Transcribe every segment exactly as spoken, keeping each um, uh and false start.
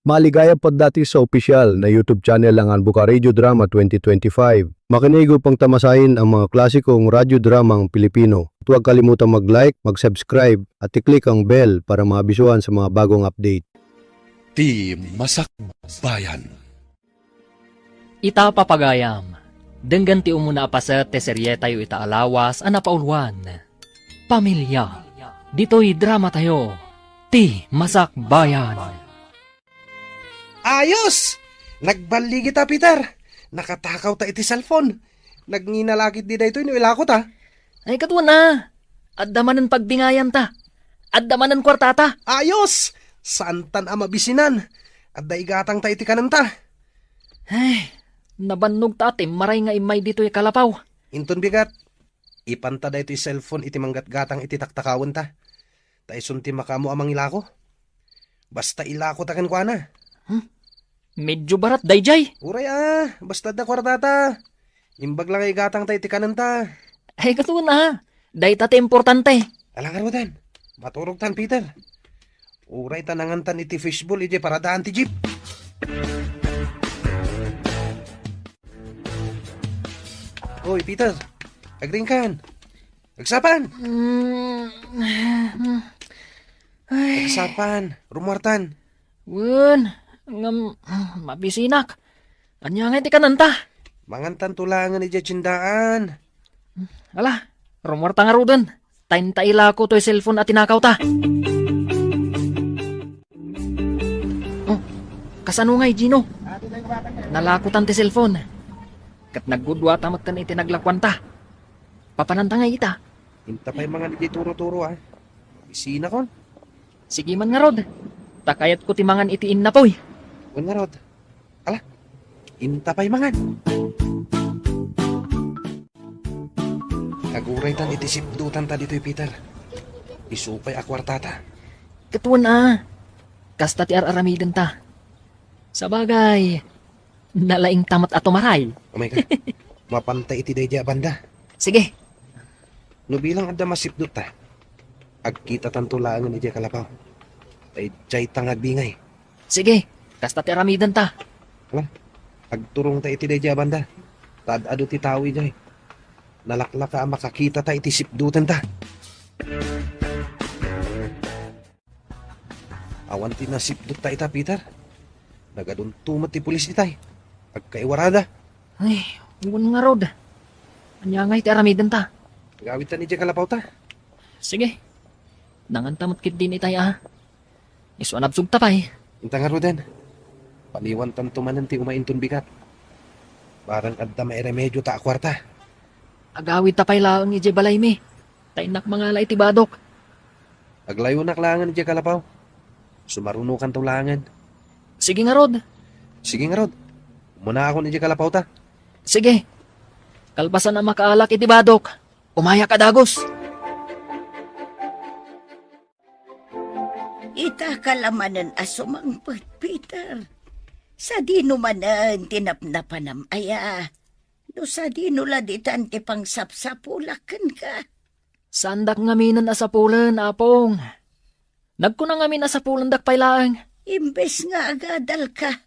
Maligayam pagdati sa opisyal na YouTube channel ng Anbuka Radio Drama twenty twenty-five. Makinig upang tamasain ang mga klasikong radyo dramang Pilipino. At huwag kalimutang mag-like, mag-subscribe, at i-click ang bell para maabisuhan sa mga bagong update. Ti Masakbayan. Ita, papagayam, denggen ti umuna a paset ti serietayo ita a lawas a napauluan, Pamilya. Ditoy dramatayo, Ti Masakbayan. Ayos! Nagballigita, Peter. Nakatakawta iti cellphone. Nagngina la ketdi daytoy no ilakota. Ay, kaduana. Adda manen pagbingayanta. Adda manen kuartata. Ayos! Saantan a mabisinan. Adda igatangta iti kanenta. Ay, nabannogta a timmaray nga immay ditoy a kalapaw. Inton bigat, ipanta daytoy cellphone iti manggatgatang iti taktakawenta. Ta isun ti makaammo a mangilako. Basta ilakota kenkuana. Hmm? Medyo barat dayjay. Uray a, basta adda kuartata. Imbag la nga igatangta iti kanenta. Ay, kaduana. Dayta ti importante. Ala ngaruden. Maturogtan, Peter. Uray ta nangantan iti fishball idiay paradaan ti jeep. Oy, Peter. Agriingkan. Agsapan. Mm, ay. Agsapan. Rummuartan. Wen, ngem, mabisinak. Ania ngay ti kanenta? Mangantanto laengen idiay tiendaan. Ala, rummuarta ngaruden. Ta inta ilako toy cellphone a tinakawta. Oh, kasano ngay, Gino? Nalakotan ti cellphone. Ket naggudduata metten iti naglakuanta. Papananta ngay ita? Inta pay mangan iti turo-turo, a. Bisinakon. Sige man ngarud. Ta kayatko ti mangan iti innapoy. Wen ngarud. Ala, inta pay mangan. Aguraytan iti sipdutanta ditoy, Peter. Isu pay a kuartata. Ket wen a, kasta ti ar-aramidenta. Sabagay, nalaingta met a tumaray. Umay ka. Mapanta iti daydiay a banda. Sige. No bilang adda masipdutta, agkitatanto laengen idiay kalapaw. Ta idiayta nga agbingay. Sige, kasta ti aramidenta. Ala, agturongta iti daydiay a banda. Ta ad-adu ti tao idiay. Nalaklaka a makakitata iti sipdutenta. Awan ti nasipdutta ita, Peter. Nagadunto met ti pulis itay. Agkaiwarada. Ay, wen ngarud. Ania ngay ti aramidenta? Agawidtan idiay kalapawta. Sige. Nanganta met ketdin itay a. Isu a nabsogta pay. Inta ngaruden. Paliwantanto manen ti umay inton bigat. Barang adda mairemediota a kuarta. Agawidta pay laeng idiay balaymi. Ta innak mangala iti badok. Aglayonak laengen idiay kalapaw. Sumarunokanto laengen. Sige ngarud. Sige ngarud. Umunaakon idiay kalapawta. Sige. Kalpasan a makaalak iti badok, umayak a dagus. Ita ka la manen a sumangpet, Peter. Sadino manen ti napnapanam aya? No sadino la ditan ti pangsapsapulak kenka? Saandak ngaminen a sapulen, Apong. Nagkuna ngamin a sapulendak pay laeng. Imbes nga agadalka,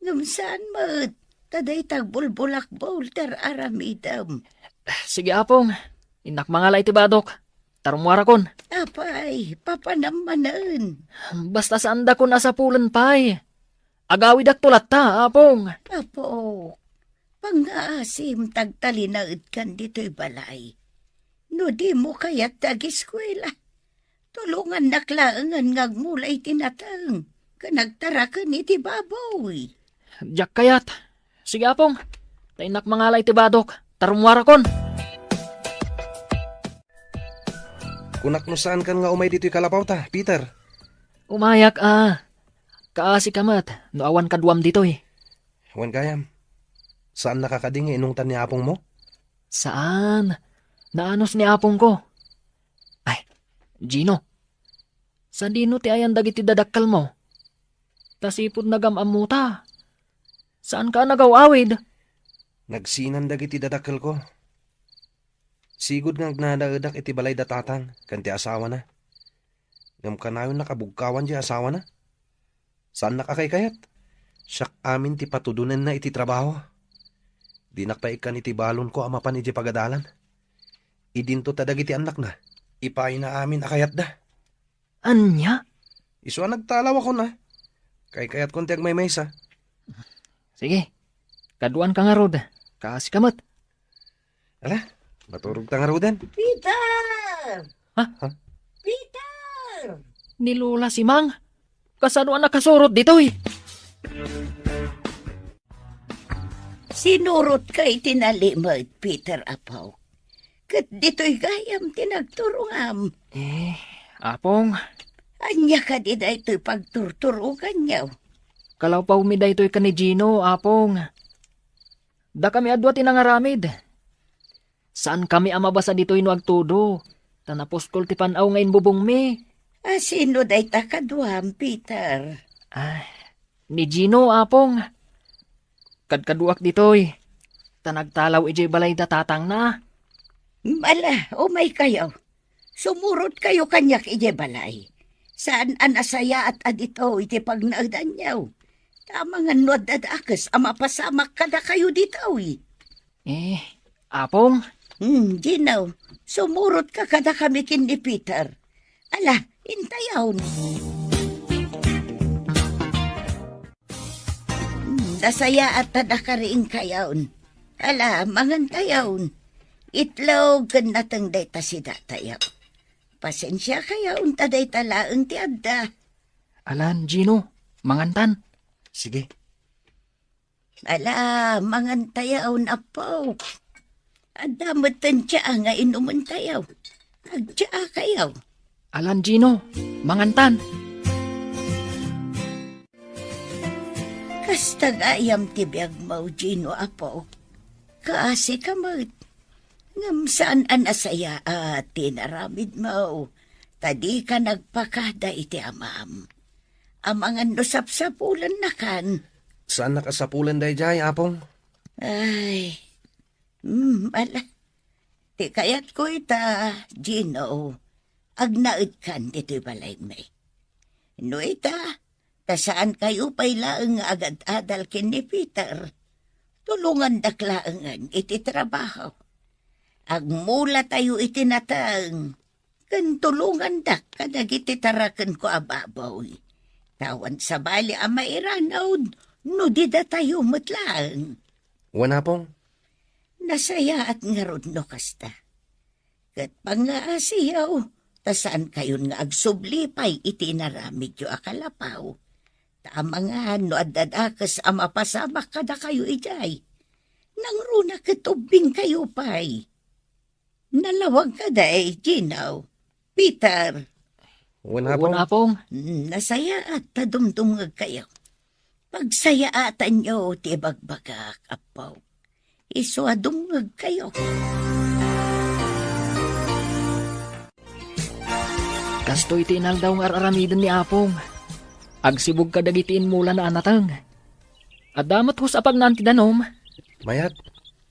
ngem saan met, ta dayta agbulbulakbol ti ar-aramidem. Sige, Apong. Innak mangala iti badok. Ta rummuarakon. Apay, papanam manen. Basta saandakon a sapulen pay. Agawidakto latta, Apong. Apo, pangngaasim ta agtalinaedkan ditoy balay. No dimo kayat ti agiskuela, tulongannak laengen nga agmula iti nateng ken agtaraken iti baboy. Diak kayat. Sige, Apong. Ta innak mangala iti badok. Ta rummuarakon. Kunak no saankan nga umay ditoy kalapawta, Peter. Umayak a. Kaasika met no awan kaduam ditoy. Wen gayam. Saannaka kadi nga inungtan ni apongmo? Saan. Naanus ni apongko. Ay, Gino. Sadino ti ayan dagiti dadakkelmo? Ta sipud nagam-ammota. Saanka a nagaw-awid? Nagsinan dagiti dadakkelko. Sigud nga agnanaedak iti balay da tatang ken ti asawana. Ngem kanayon nakabugkawan ti asawana. Saannak a kaykayat. Siak amin ti patudonenna iti trabaho. Dinak pay ikkan iti balonko a mapan idiay pagadalan. Idinto ta dagiti annakna, ipaayna amin a kayatda. Ania? Isu a nagtalawakon a. Kaykayatkon ti agmaymaysa. Sige, kaduanka ngarud. Kaasika met. Ala, maturogta ngaruden. Peter! Ha? Ha? Peter! Ni Lola Simang? Kasano a nakasurot ditoy? Sinurotka iti nalimed, Peter, apo. Ket ditoy gayam ti nagturongam. Eh, Apong. Ania kadi daytoy pagturturoganyo? Kalawpawmi daytoy ken ni Gino, Apong. Dakami a dua ti nangaramid. Saankami a mabasa ditoy no agtudo, ta napuskol ti pan-aw nga imbubongmi. A sino dayta kaduam, Peter? Ah, ni Gino, Apong. Kadkaduak ditoy, ta nagtalaw idiay balay da tatangna. Ala, umaykayo. Sumurotkayo kaniak idiay balay. Saan a nasayaat a ditoy ti pagnaedanyo. Ta amangan no adda dakes a mapasamak kadakayo ditoy. Eh, Apong? Hmm, Gino, sumurotka kadakami ken ni Peter. Ala, intayon. Hmm, nasayaat ta dakariingkayon. Ala, mangantayon. Itlog ken nateng dayta sidatayo. Pasensiakayon ta dayta laeng ti adda. Alan, Gino, mangantan. Sige. Ala, mangantayon, apo. Adda metten tsaa nga inumentayo. Agtsaakayo. Alan, Gino, mangantan. Kasta gayam ti biagmo, Gino, apo. Kaasika met. Ngem saan a nasayaat ti inaramidmo, ta dika nagpakada iti amam. Amangan no sapsapulennakan. Saannak a sapulen daydiay, Apong. Ay, mm, ala. Ti kayatko ita, Gino, agnaedkan ditoy balaymi. No ita, ta saankayo pay laeng nga agad-adal ken ni Peter, tulongandak laengen iti trabaho. Agmulatayo iti nateng, ken tulongandak kadagiti tarakenko a baboy. Ta awan sabali a mairanud no di datayo met laeng. Wen, Apong. Nasayaat ngarud no kasta. Ket pangngaasiyo, ta saankayon nga agsubli pay iti inaramidyo a kalapaw. Ta amangan no adda dakes a mapasamak kadakayo idiay. Nangruna ket ubbingkayo pay. Nalawag kadi, Gino, Peter? Wen, Apong. Wen, Apong. Mm, nasayaat ta dumdumngegkayo. Pagsayaatanyo ti ibagbagak, Apo. Isu a dumngegkayo. Kastoy ti inaldaw nga ar-aramiden ni Apong. Agsibug kadagiti inmulana a nateng. Adda met hus-apagna ti danum. Mayat,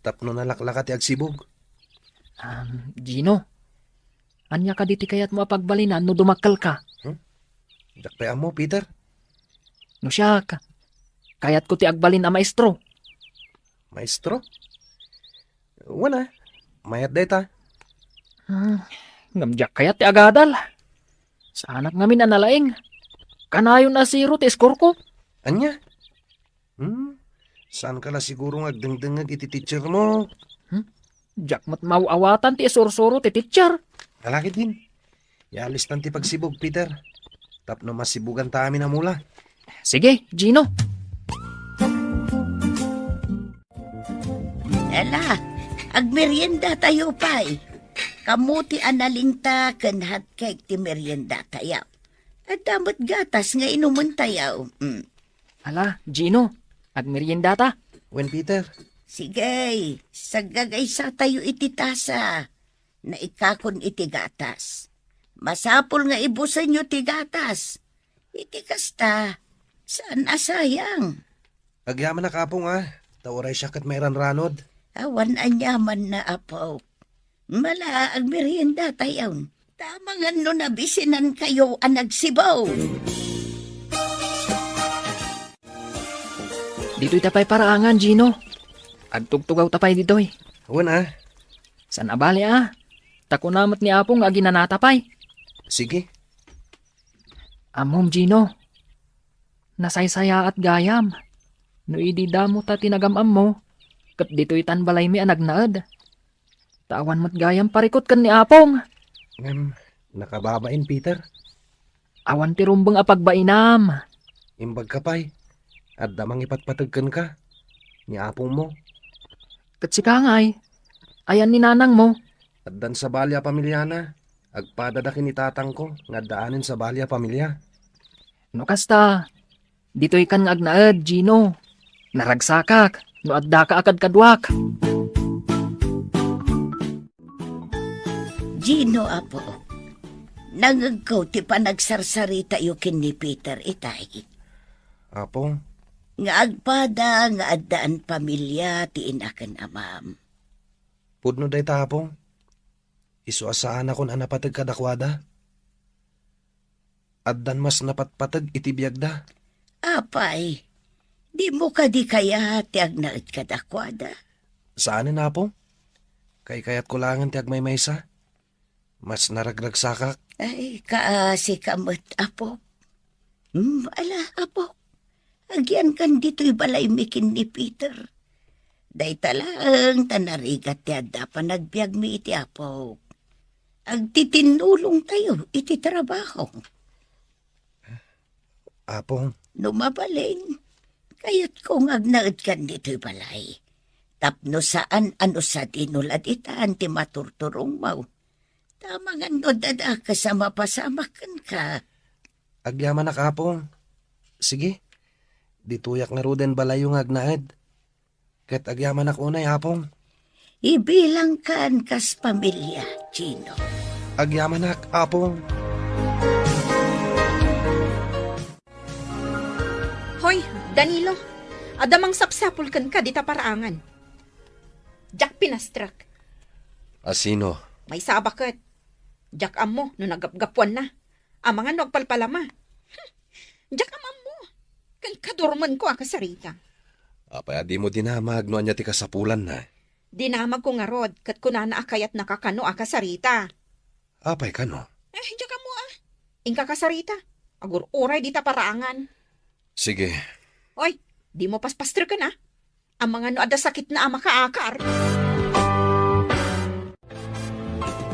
tapno nalaklaka ti agsibug. Um, Gino, ania kadi ti kayatmo a pagbalinan no dumakkelka? Hmm? Diak pay ammo, Peter. No siak, kayatko ti agbalin a maestro. Maestro? Wen a, mayat dayta. Hmm, ngem diak kayat ti agadal. Saanak ngamin a nalaing. Kanayon a zero ti score ko. Ania? Hmm? Saanka la siguro nga agdengdengngeg iti teacher mo? Hmm? Diak met maaw-awatan ti isursuro ti teacher. Alakidin. Ialistan ti pagsibug, Peter. Tapno masibuganta amin a mula. Sige, Gino. Ala, agmeriendatayo pay. Kamote a nalingta ken hot cake ti meriendatayo. Adda met gatas nga inumentayo. Mm. Ala, Gino, agmeriendata. Wen, Peter. Sige, saggagaysatayo iti tasa. Naikakon iti gatas. Masapul nga ibusenyo ti gatas. Iti kasta, saan a sayang. Agyamanak, Apong, a, ta uray siak ket mairanranod. Awan aniamanna, Apo. Ala, agmeriendatayon. Ta amangan no nabisinankayo a nagsibaw. Ditoy ta pay paraangan, Gino. Agtugtugawta pay ditoy. Wen a. Saan a bale a. Ta kuna met ni Apo nga aginanata pay. Sige. Ammom, Gino. Nasaysayaat gayam. No idi damo ta ti nagam-ammo, ket ditoy tan balaymi a nagnaed. Ta awan met gayam parikut ken ni Apong. Ngem, nakababain, Peter. Awan ti rumbeng a pagbainam. Imbagka pay, adda mangipatpateg kenka, ni apongmo. Ket sika ngay, ayan ni nanangmo? Addan sabali a pamiliana. Agpadada ken ni tatangko nga addaanen sabali a pamilia. No kasta, ditoy kan nga agnaed, Gino. Naragsakak no addaka a kadkaduak. Gino, apo, nangegko ti panagsarsaritayo ken ni Peter itay. Apo? Nga agpada nga addaan pamilia ti ina ken amam. Pudno dayta, apo. Isu a saanakon a napateg kadakuada. Addan mas napatpateg iti biagda. Apay, dimo kadi kayat ti agnaed kadakuada? Saanen, apo. Kaykayatko laengen ti agmaymaysa. Mas naragragsakak. Ay, kaasika met, apo. Hmm, ala, apo. Agyankan ditoy balaymi ken ni Peter. Dayta laeng ta narigat ti adda panagbiagmi iti Apo. Agtitinnulongtayo iti trabaho. Apo. No mabalin, kayatko nga agnaedkan ditoy balay. Tapno saan a no sadino la ditan ti maturturongmo. Ta amangan no adda dakes a mapasamak kenka. Agyamanak, Apo. Sige, ditoyak ngaruden balayyo nga agnaed. Ket agyamanak unay, Apo. Ibilangkan kas pamilia, Gino. Agyamanak, Apo. Hoy, Danilo, adda mangsapsapul kenka dita paraangan. Diak pinastrek. A sino? Maysa a baket. Diak ammo no naggapgapuanna. Amangan no agpalpalama. Diak am-ammo. Ken kadurmenko a kasarita. Apay a dimo dinamag no ania ti kasapulanna? Dinamagko ngarud, ket kunana a kayatnaka kano a kasarita. Apay kano? Eh, diak ammo a. Inka kasarita. Agur-uray dita paraangan. Sige. Oy, dimo paspastreken a. Amangan no adda sakitna a makaakar.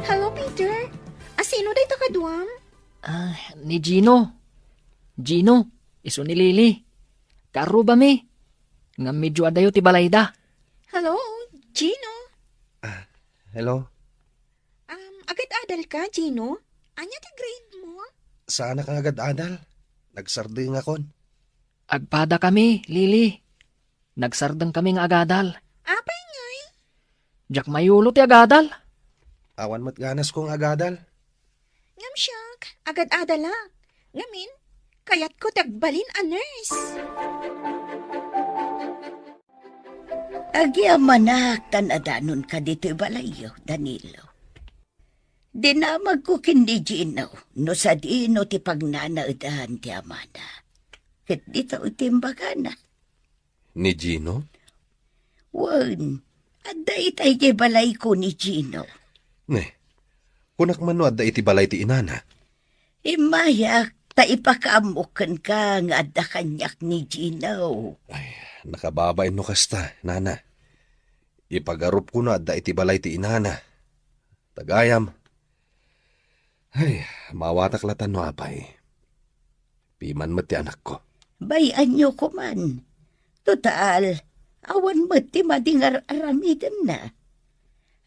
Hello, Peter. A sino dayta kaduam? Ah, ni Gino. Gino, isu ni Lily. Kaarrubami. Ngem medyo adayo ti balayda. Hello, Gino. Ah, hello. Um, agad-adal ka, Gino? Ania ti grade mo? Saanak nga agad-adal. Nagsardengakon. Agpada kami, Lily. Nagsardeng kami nga agadal. Apay ngay? Diak mayulo ti agadal. Awan met ganasko nga agadal. Ngem siak, agad-adalak. Ngamin, kayatko ti agbalin a nurse. Agyamanak ta nadanonka ditoy balayyo, Danilo. Dinamagko ken ni Gino no sadino ti pagnanaedan ti amana. Ket dita ti imbagana. Ni Gino? Wen, adda ita idiay balayko ni Gino. Ne, kunak man no adda iti balay ti inana. Immayak ta ipakaammok kenka nga adda kaniak ni Gino. Ay, nakababain no kasta, nana. Ipagarupko no adda iti balay ti inana. Tagayam. Ay, maawatak latan no apay. Piman met ti anakko. Bay-anyo koman. Total, awan met ti madi nga ar-aramidenna.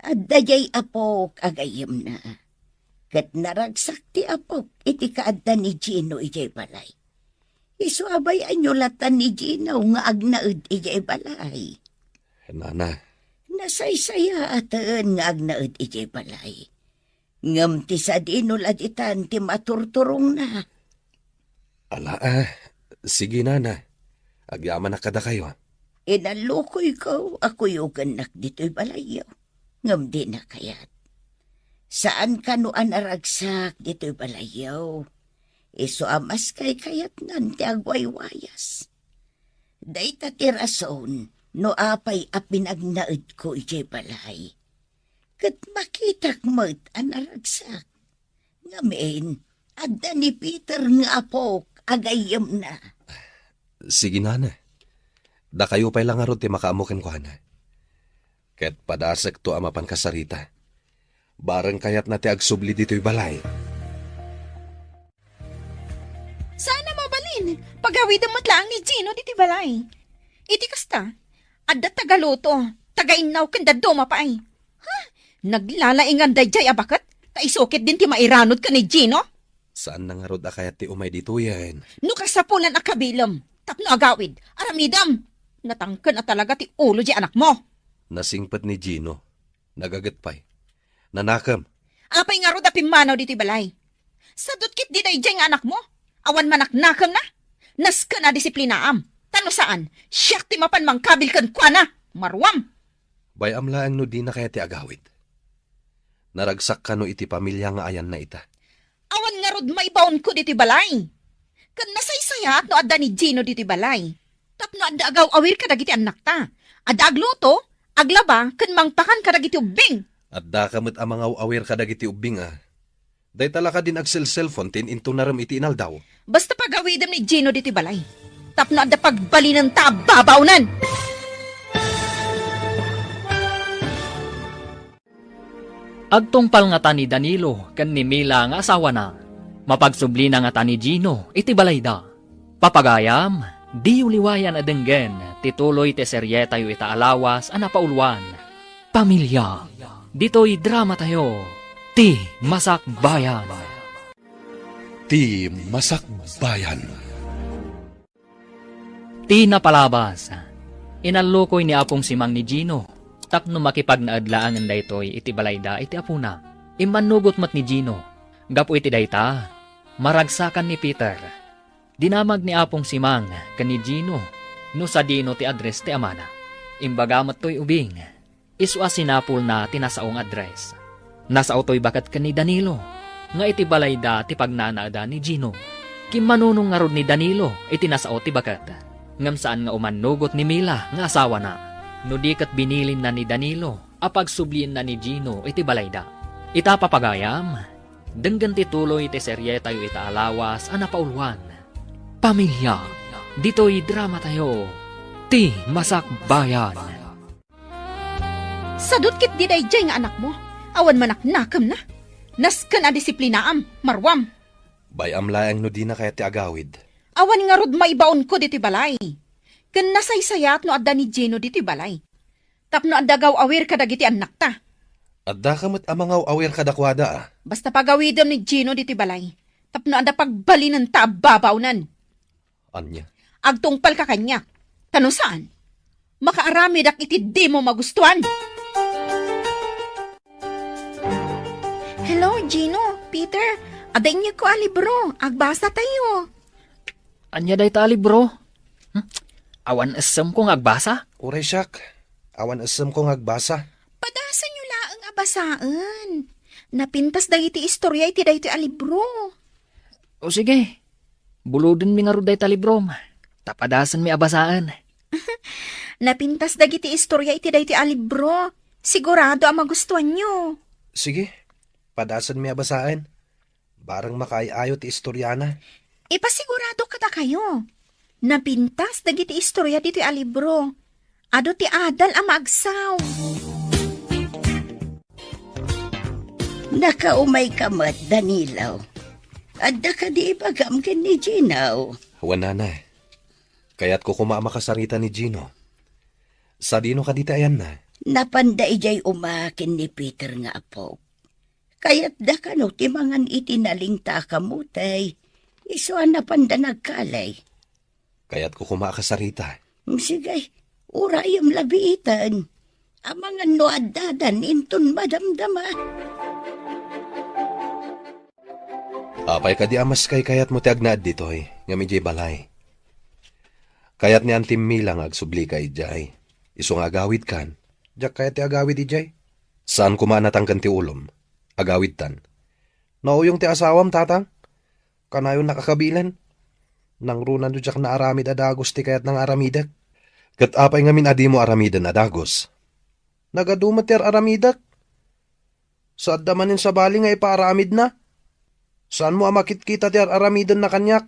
Adda diay apok a gayyemna. Ket naragsak ti apok iti kaadda ni Gino idiay balay. Isu a bay-anyo latan ni Gino nga agnaed idiay balay. Nana. Nasaysayaaten nga agnaed idiay balay. Ngem ti sadino la ditan ti maturturongna. Ala, ah, sige, nana. Agyamanak kadakayo. Inalukuyko a kuyogennak ditoy balayyo, ngem dina kayat. Saan kano a naragsak ditoy balayyo. Isu a maskay kayatnan ti agwaywayas. Dayta ti rason no apay a pinagnaedko idiay balay. Ket makitak met a naragsak. Ngamin, adda ni Peter nga apok a gayyemna. Sige, nana. Dakayo pay la ngarud ti makaammo kenkuana. Ket padasekto a mapan kasarita. Bareng kayatna ti agsubli ditoy balay. Saan a mabalin, pagawidem met laeng ni Gino ditoy balay. Iti kasta, adda tagaluto, tagainnaw ken dadduma pay. Ha? Naglalaingan daydiay a baket, ta isu ketdin ti mairanod ken ni Gino? Saan na ngarud a kayat ti umay ditoyen. No kasapulan a kabilem, tapno agawid, aramidem. Natangken a talaga ti ulo diay anakmo. Nasingpet ni Gino. Nagaget pay. Nanakem. Apay ngarud a pimmanaw ditoy balay? Sadut ketdi daydiay nga anakmo? Awan manaknakemna? Nasken a disiplinaam. Ta no saan, siak ti mapan mangkabil kenkuana. Maruam! Bay-am laeng no dina kayat ti agawid. Naragsak kano iti pamilia nga ayanna ita. Awan ngarud maibaonko ditoy balay. Ken nasaysayaat no adda ni Gino ditoy balay. Tapno adda agaw-awir kadagiti annakta. Adda agluto, aglaba, ken mangpakan kadagiti ubbing. Addaka met a mangaw-awir kadagiti ubbing a. Dayta la kadin agselselpon ti in-intunarem iti inaldaw. Basta pagawidem ni Gino ditoy balay. Tapno adda pagbalinenta a babaonen. Agtungpal ngata ni Danilo ken ni Mila nga asawana. Mapagsublina ngata ni Gino iti balayda. Papagayam, diyo liwayan a denggen ti tuloy ti serietayo ita a lawas a napauluan, Pamilia. Ditoy dramatayo, Ti Masakbayan. Ti Masakbayan. Ti napalabas, inallukoy ni Apong Simang ni Gino tapno makipagnaed laengen daytoy iti balayda iti apona. Immannugot met ni Gino. Gapu iti dayta, maragsakan ni Peter. Dinamag ni Apong Simang ken ni Gino no sadino ti address ti amana. Imbaga met toy ubing. Isu a sinapulna ti nasao nga address. Nasao toy baket ken ni Danilo, nga iti balayda ti pagnanaedan ni Gino. Kimmanunong ngarud ni Danilo iti nasao ti baket, ngem saan nga umannugot ni Mila nga asawana. No di ket binilinna ni Danilo a pagsublienna ni Gino iti balayda. Ita papagayam, denggen ti tuloy ti serietayo ita a lawas a napauluan, Pamilia. Ditoy dramatayo, Ti Masakbayan. Sadut ketdi daydiay nga anakmo, awan manaknakemna. Nasken a disiplinaam, maruam. Bay-am laeng no dina kayat ti agawid. Awan ngarud maibaonko ditoy balay. Ken nasaysayaat no adda ni Gino ditoy balay. Tapno adda agaw-awir kadagiti annakta. Addaka met a mangaw-awir kadakuada a. Basta pagawidem ni Gino ditoy balay. Tapno adda pagbalinenta a babaonen. Ania? Agtungpalka kaniak. Ta no saan, makaaramidak iti dimo magustuan. Hello, Gino, Peter. Adda inyegko a libro. Agbasa tayo. Ania dayta a libro? Hmm? Awan essemko nga agbasa? Uray siak, awan essemko nga agbasa. Padasenyo laeng a basaen. Napintas dagiti istoria iti daytoy a libro. O sige, bulodenmi ngarud dayta a librom, ta padasenmi a basaen. Napintas dagiti istoria iti daytoy a libro. Sigurado a magustuanyo. Sige, padasenmi a basaen. Bareng makaay-ayo ti istoriana. Ipasigurado kadakayo. Napintas dagiti istoria ditoy a libro. Adu ti adal a maagsaw. Nakaumayka met, Danilo. Adda kadi ibagam ken ni Gino? Wen, nana. Kayatko koma a makasarita ni Gino. Sadino kadi ti ayanna? Napanda idiay uma ken ni Peter nga apok. Kayatda kano ti mangan iti nalingta a kamutay, isu a napanda nagkalay? Kayatko koma a kasarita. Sige, urayem la biiten. Amangan no addadan inton madamdama. Apay kadi a maskay kayatmo ti agnaed ditoy, ngem idiay balay? Kayat ni Antim Mila nga agsublika idiay. Isu nga agawidkan. Diak kayat ti agawid idiay. Saan koma a natangken ti ulom. Agawidtan. Nauyong ti asawam, tatang. Kanayonnak a kabilen. Nangruna no diak naaramid a dagus ti kayatna nga aramidek. Ket apay ngamin a dimo aramiden a dagus? Nagadu met ti ar-aramidek. Saanna manen sabali nga ipaaramidna. Saanmo a makitkita ti ar-aramidenna kaniak.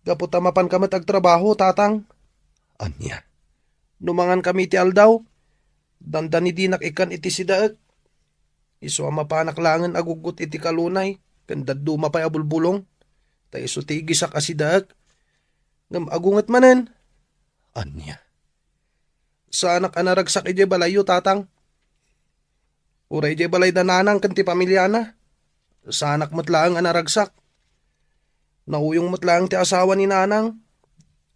Gapu ta mapanka met agtrabaho, tatang. Ania? No mangankami iti aldaw, dandani dinak ikkan iti sidaek. Isu a mapanak laengen aguggot iti kalunay, ken dadduma pay a bulbulong. Ta isu ti igisak a sidaek. Ngem agunget manen. Ania? Saanak a naragsak idiay balayyo, tatang. Uray idiay balay da nanang ken ti pamiliana. Saanak met laeng a naragsak. Nauyong met laeng ti asawa ni nanang.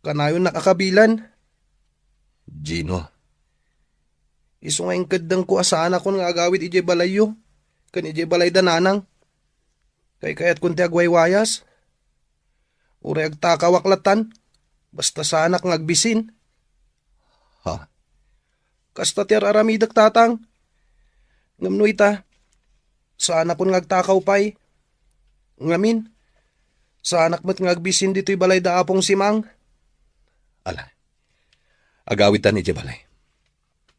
Kanayonnak a kabilen. Gino. Isu nga inkeddengko a saanakon nga agawid idiay balayyo ken idiay balay da nanang. Kaykayatkon ti agwaywayas. Uray agtakawak latan, basta saanak nga agbisin. Ha? Kasta ti ar-aramidek, tatang. Ngem no ita, saanakon nga agtakaw pay. Ngamin, saanak met nga agbisin ditoy balay da Apong Simang. Ala, agawidtan idiay balay.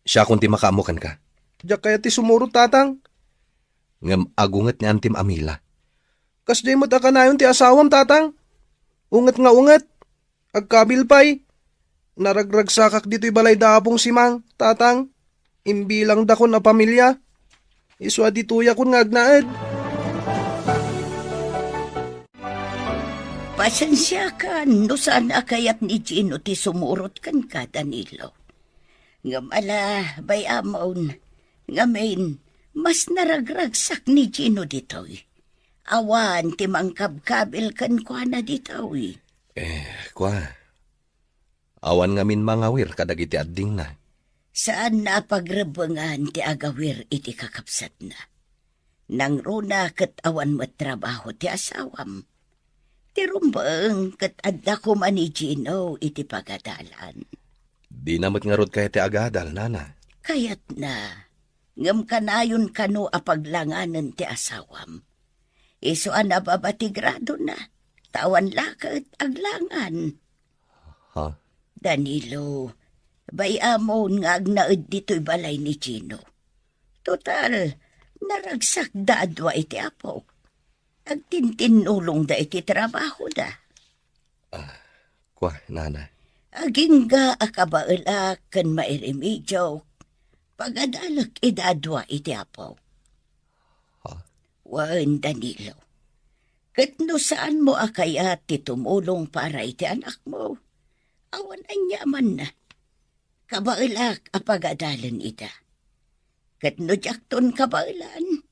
Siakon ti makaammo kenka. Diak kayat ti sumurot, tatang. Ngem agunget ni Antim a mila. Kasdiay met a kanayon ti asawam, tatang. Unget nga unget. Agkabil pay. Naragragsakak ditoy balay da Apong Simang, tatang. Imbilangdakon a pamilia. Isu a ditoyakon nga agnaed. Pasensiakan no saan a kayat ni Gino ti sumurot kenka, Danilo. Ngem ala, bay-amon, ngamin, mas naragragsak ni Gino ditoy. Awan ti mangkabkabil kenkuana ditoy. Eh, kua, awan ngamin mangawir kadagiti addingna. Saanna a pagrebbengan ti agawir iti kakabsatna. Nangruna ket awan met trabaho ti asawam. Ti rumbeng ket adda koma ni Gino iti pagadalan. Dina met ngarud kayat ti agadal, nana. Kayatna, ngem kanayon kano a paglanganen ti asawam. Isu a nababa ti gradona, ta awan la ket aglangan. Ha? Danilo, bay-amon nga agnaed ditoy balay ni Gino. Total, naragsakda a dua iti apo. Agtintinnulongda iti trabahoda. Ah, kua, nana. Agingga a kabaelak ken mairemediok, pagadalek ida a dua iti apo. Ha? Wen, Danilo. Ket no saanmo a kayat ti tumulong para iti anakmo, awan aniamanna. Kabaelak a pagadalen ida. Ket no diakton kabaelan,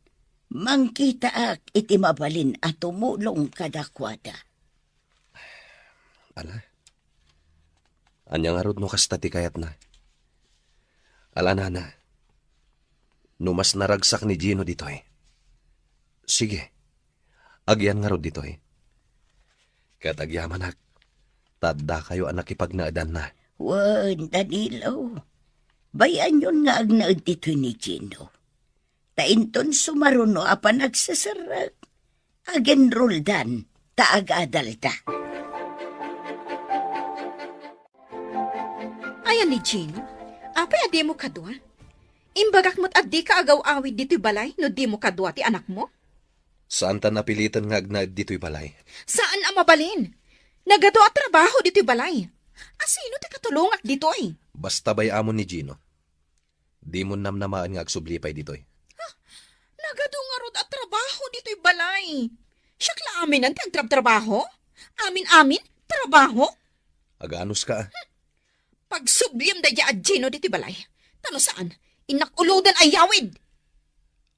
mangkitaak iti mabalin a tumulong kadakuada. Ala. Ania ngarud no kasta ti kayatna? Ala, nana. No mas naragsak ni Gino ditoy. Sige. Agyan ngarud ditoy. Ket agyamanak, ta addakayo a nakipagnaedanna. Wen, Danilo. Bay-anyon nga agnaed ditoy ni Gino. Ta inton sumaruno a panagseserrek, agenroldan ta agadalda. Ayan ni Gino, apay a dimo kadua? Imbagak met a dika agaw-awid ditoy balay no dimo kadua ti anakmo? Saan ta napiliten nga agnaed ditoy balay. Saan a mabalin. Nagadu a trabaho ditoy balay. A sino ti katulongak ditoy? Basta bay-amon ni Gino. Dimon namnamaen nga agsubli pay ditoy. Ha? Nagadu ngarud a trabaho ditoy balay. Siak la aminen ti agtrabtrabaho? Amin-amin, trabaho? Aganuska. Pagsubliam daydiay a Gino ditoy balay. Ta no saan, innak uloden a yawid.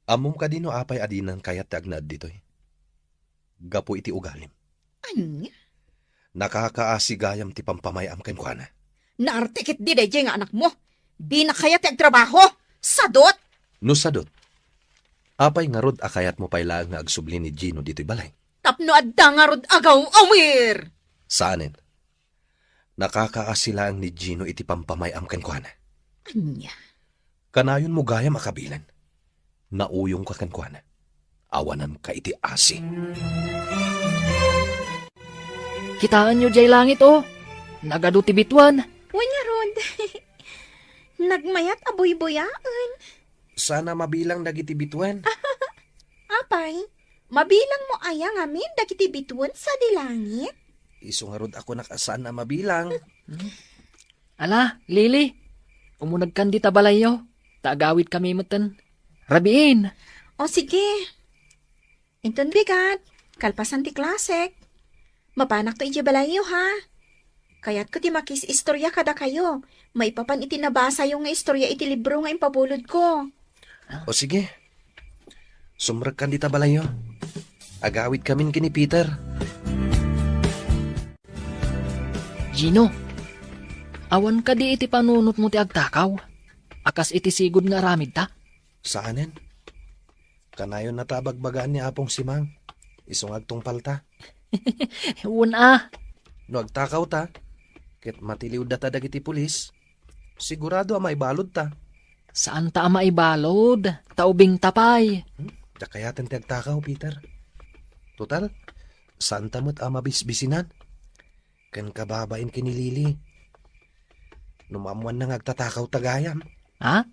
Ammom kadi no apay a dinan kayat ti agnaed ditoy? Gapu iti ugalim. Ania? Nakakaasi gayam ti pampamay-am kenkuana. Naarte ketdi daydiay nga anakmo. Dina kayat ti agtrabaho. Sadot! No sadot, apay ngarud a kayatmo pay laeng nga agsubli ni Gino ditoy balay? Tapno adda ngarud agaw-awir! Saanen. Nakakaasi laeng ni Gino iti pampamay-am kenkuana. Ania? Kanayonmo gayam a kabilen. Nauyongka kenkuana. Awananka iti asi. Kitaenyo diay langit, o. Nagadu ti bituan. Wen ngarud. Nagmayat a buybuyaen. Saan a mabilang dagiti bituen. Apay, mabilangmo aya ngamin dagiti bituen sadi langit? Isu ngarud a kunak a saan a mabilang. Ala, Lily, umunegkan dita balayyo, ta agawidkami metten. Rabiin. O sige. Inton bigat, kalpasan ti klasek, mapanakto idiay balayyo, ha? Kayatko ti makis-istorya kadakayo, maipapan iti nabasayo nga istorya iti libro nga impabulodko. O sige, sumrekkan dita balayyo. Agawidkamin ken ni Peter. Gino, awan kadi iti panunotmo ti agtakaw, a kas iti sigud nga aramidta? Saanen. Kanayonna ta a bagbagaan ni Apong Simang, isu nga agtungpalta. Wen a. No agtakawta, ket matiliwdata dagiti pulis, sigurado a maibaludta. Saanta a maibalud, ta ubingta pay. Hmm? Diak kayaten ti agtakaw, Peter. Total, saanta met a mabisbisinan. Ken kababain ken ni Lily. No maammoanna nga agtatakawta gayam. Ha?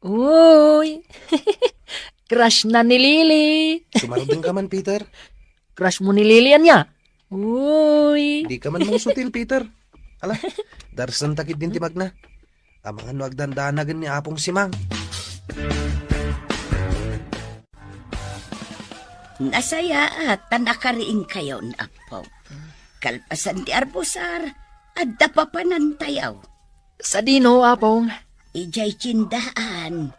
Uy! Crush na ni Lily. Sumardengka man, Peter. Crush mo ni Lily, ania? Uy! Dika man mangsutil, Peter. Ala, darsanta ketdin ti magna. Amangan no agdandanagen ni Apong Simang. Nasayaat ta nakariingkayon, Apo. Kalpasan ti arbusar, adda papanantayo. Sadino, Apong? Idiay tiendaan.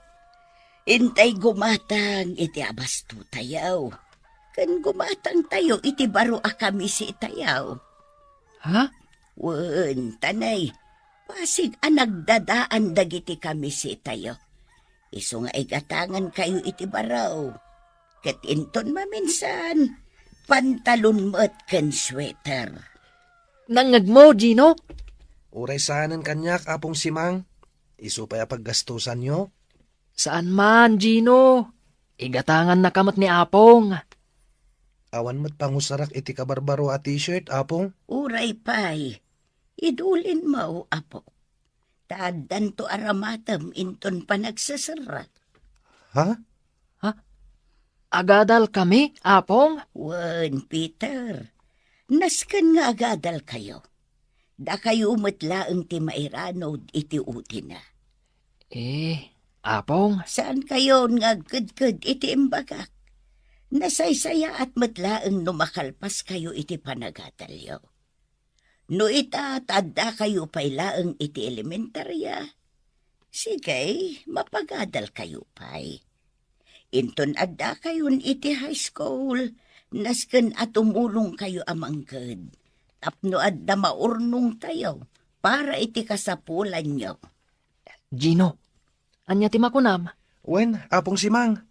Intay gumatang iti abastotayo. Ken gumatangtayo iti baro a kamisetayo. Ha? Wen, tanay, pasig a nagdadaan dagiti kamisetayo. Isu nga igatangankayo iti baro. Ket inton maminsan, pantalon met ken sweater. Nangngegmo, Gino? Uray saanen kaniak, Apong Simang. Isu pay a paggastusanyo? Saan man, Gino. Igatangannaka met ni Apong. Awan met pangusarak iti kabarbaro a t-shirt, Apong? Uray pay. Idulinmo, Apo. Ta addanto a ramatem inton panagseserrek. Ha? Ha? Agadalkami, Apong? Wen, Peter. Nasken nga agadalkayo. Dakayo met laeng ti mairanod iti utina. Eh, Apong? Saankayon nga agkedked iti imbagak. Nasaysayaat met laeng no makalpaskayo iti panagadalyo. No ita ta addakayo pay laeng iti elementaria, sige, mapagadalkayo pay. Inton addakayon iti high school, nasken a tumulongkayo a mangted tapno adda maurnongtayo para iti kasapulanyo. Gino, ania ti makunam? Wen, Apong Simang,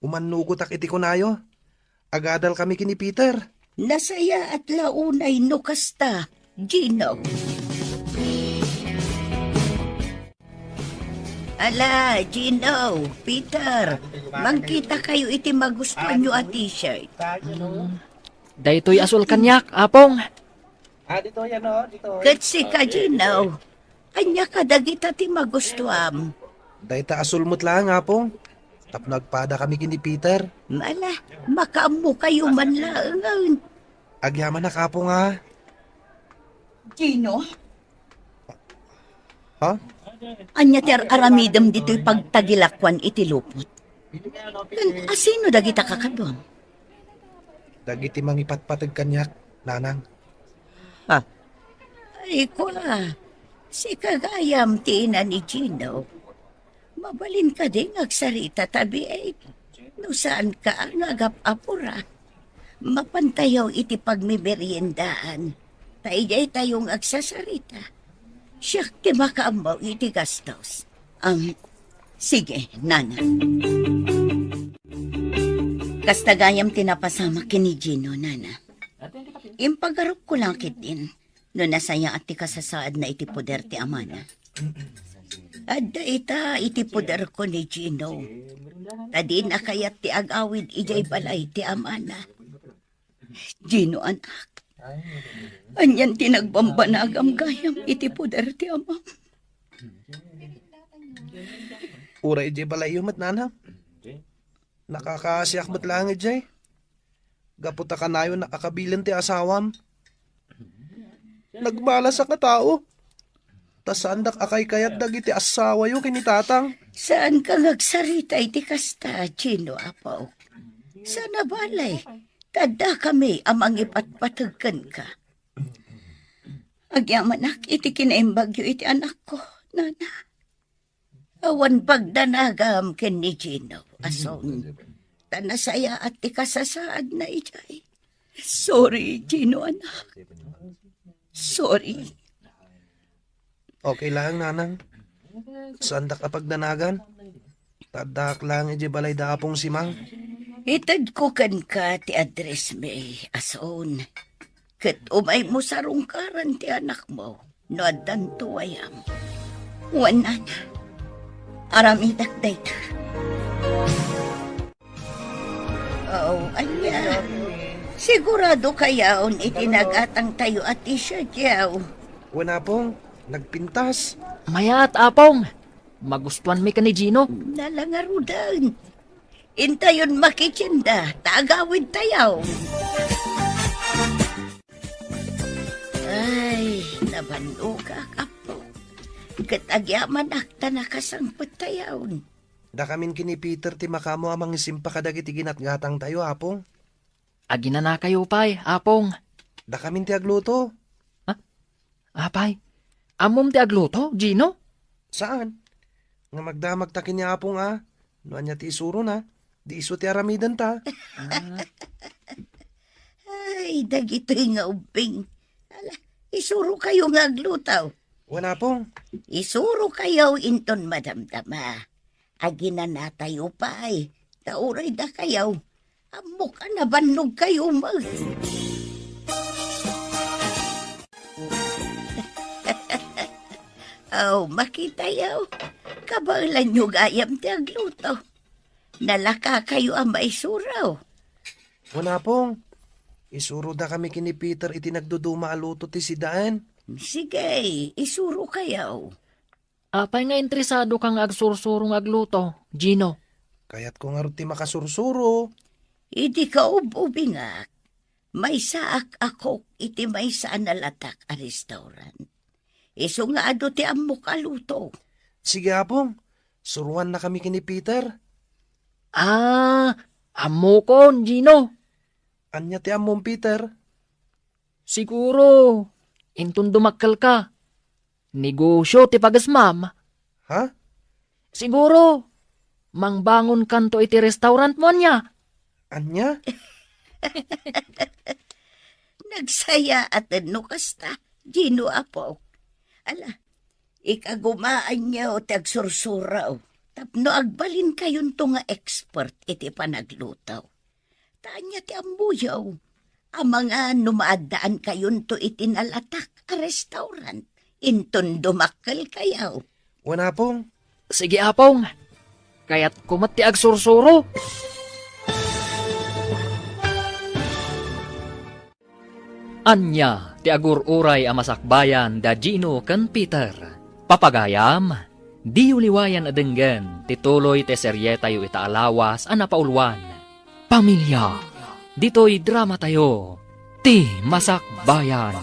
umannugotak iti kunayo. Agadalkami ken ni Peter. Nasayaat la unay no kasta, Gino. Ala, Gino, Peter, mangkitakayo iti magustuanyo a t-shirt. Daytoy asul kaniak, Apong. Ah, dito yan, oh, dito. Ket sika, Gino, ania kadagita ti magustuam? Dayta asul met laeng, Apong. Tapno agpadakami ken ni Peter. Ala, makaammokayo man laengen. Agyamanak, Apong, a. Gino? Ha? Ania ti ar-aramidem ditoy pagtagilakuan iti lupot? Ken asino dagita kakaduam? Dagiti mangipatpateg kaniak, nanang. Ha? Ay, kua, sika gayam ti ina ni Gino. Mabalin kadi nga agsarita, tabi, eh? No saanka nga agap-apura, mapantayo iti pagmemeriendaan. Ta idiay tayo nga agsasarita. Siak ti makaammo iti gastos. Am, sige, nana. Kasta gayam ti napasamak ken ni Gino, nana. Impagarupko la ketdin no nasayaat ti kasasaadna iti poder ti amana. Adda ita iti poderko ni Gino. Ta dina kayat ti agawid idiay balay ti amana. Gino, anak, anian ti nagbambanagam gayam iti poder ti amam? Uray idiay balayyo met, nanang. Nakakaasiak met laeng idiay. Gapu ta kanayon a kabilen ti asawam. Nagbalas a katao. Ta saandak a kaykayat dagiti asawayo ken ni tatang. Saanka nga agsarita iti kasta, Gino, apo. Saan a balay, ta addakami a mangipatpateg kenka. Agyamanak iti kinaimbagyo iti anakko, nana. Awan pagdanagam ken ni Gino, ason. Ta nasayaat ti kasasaadna idiay. Sorry, Gino, anak. Sorry. Okay lang, nanang. Saandak a pagdanagan. Ta addaak lang idiay balay da Apong Simang. Itedko kenka ti address mi, ason. Ket umaymo sarungkaran ti anakmo no addanto ayam. Wen, nana, aramidak dayta. Oh, ania? Sigurado kayaw iti nagatangtayo a t-shirt yaw? Wen, Apong, nagpintas. Mayat, Apong. Magustuanmi ken ni Gino. Nalangaruden. Intayon makitienda, ta agawidtayaw. Ay, nabannogak, apo. Ket agyamanak ta nakasangpettayaw. Dakamin ken ni Peter ti makaammo a mangisimpa kadagiti ginatgatangtayo, Apong. Aginanakayo pay, Apong. Dakamin ti agluto. Ha? Apay, ammom ti agluto, Gino? Saan? Nga magdamagta ken ni Apong a, no ania ti isurona, di isu ti aramidenta. Ah. Ay, dagitoy nga ubbing. Ala, isurokayo nga agluto. Wen, Apong. Isurokayo inton madamdama. Aginanatayo pay, ta uray dakayo, ammok a nabannogkayo met. Aw, makitayo, kabaelanyo gayam ti agluto. Nalakakayo a maisuro. Wen, Apong, isurodakami ken ni Peter iti nagduduma a luto ti sidaen. Sige, isurokayo. Apay nga interesadoka nga agsursuro nga agluto, Gino? Kayatko ngarud ti makasursuro. Idi kaub-ubingak, maysaak a cook iti maysa a nalatak a restaurant. Isu nga adu ti ammok a luto. Sige, Apong. Suruannakami ken ni Peter. Ah, ammokon, Gino. Ania ti ammom, Peter? Siguro, inton dumakkelka, negosio ti pagesmam. Ha? Siguro, mangbangonkanto iti restaurantmo, ania? Ania? Nagsayaaten no kasta, Gino, apo. Ala, ikagumaanyo ti agsursuro tapno agbalinkayonto nga expert iti panagluto. Ta ania ti ammoyo? Amangan no maaddaankayonto iti nalatak a restaurant inton dumakkelkayo. Wen, Apong. Sige, Apong. Kayatko met ti agsursuro. Ania ti agur-uray a masakbayan da Gino ken Peter? Papagayam, diyo liwayan a denggen ti tuloy ti serietayo ita a lawas a napauluan, Pamilia. Ditoy dramatayo, Ti Masakbayan.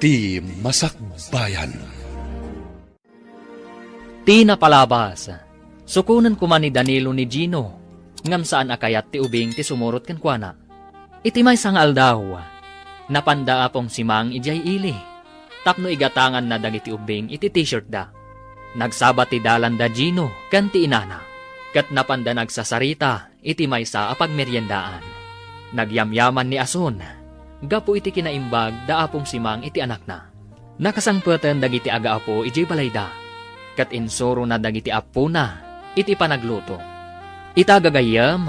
Ti Masakbayan. Ti napalabas, sukonen koma ni Danilo ni Gino, ngem saan a kayat ti ubing ti sumurot kenkuana. Iti maysa nga aldaw, napanda Apong Simang idiay ili tapno igatanganna dagiti ubbing iti t-shirtda. Nagsaba ti dalan da Gino ken ti inana, ket napanda nagsasarita iti maysa a pagmeriendaan. Nagyamyaman ni Ason gapu iti kinaimbag da Apong Simang iti anakna. Nakasangpeten dagiti agaapo idiay balayda, ket insurona dagiti appona iti panagluto. Ita gagayyem,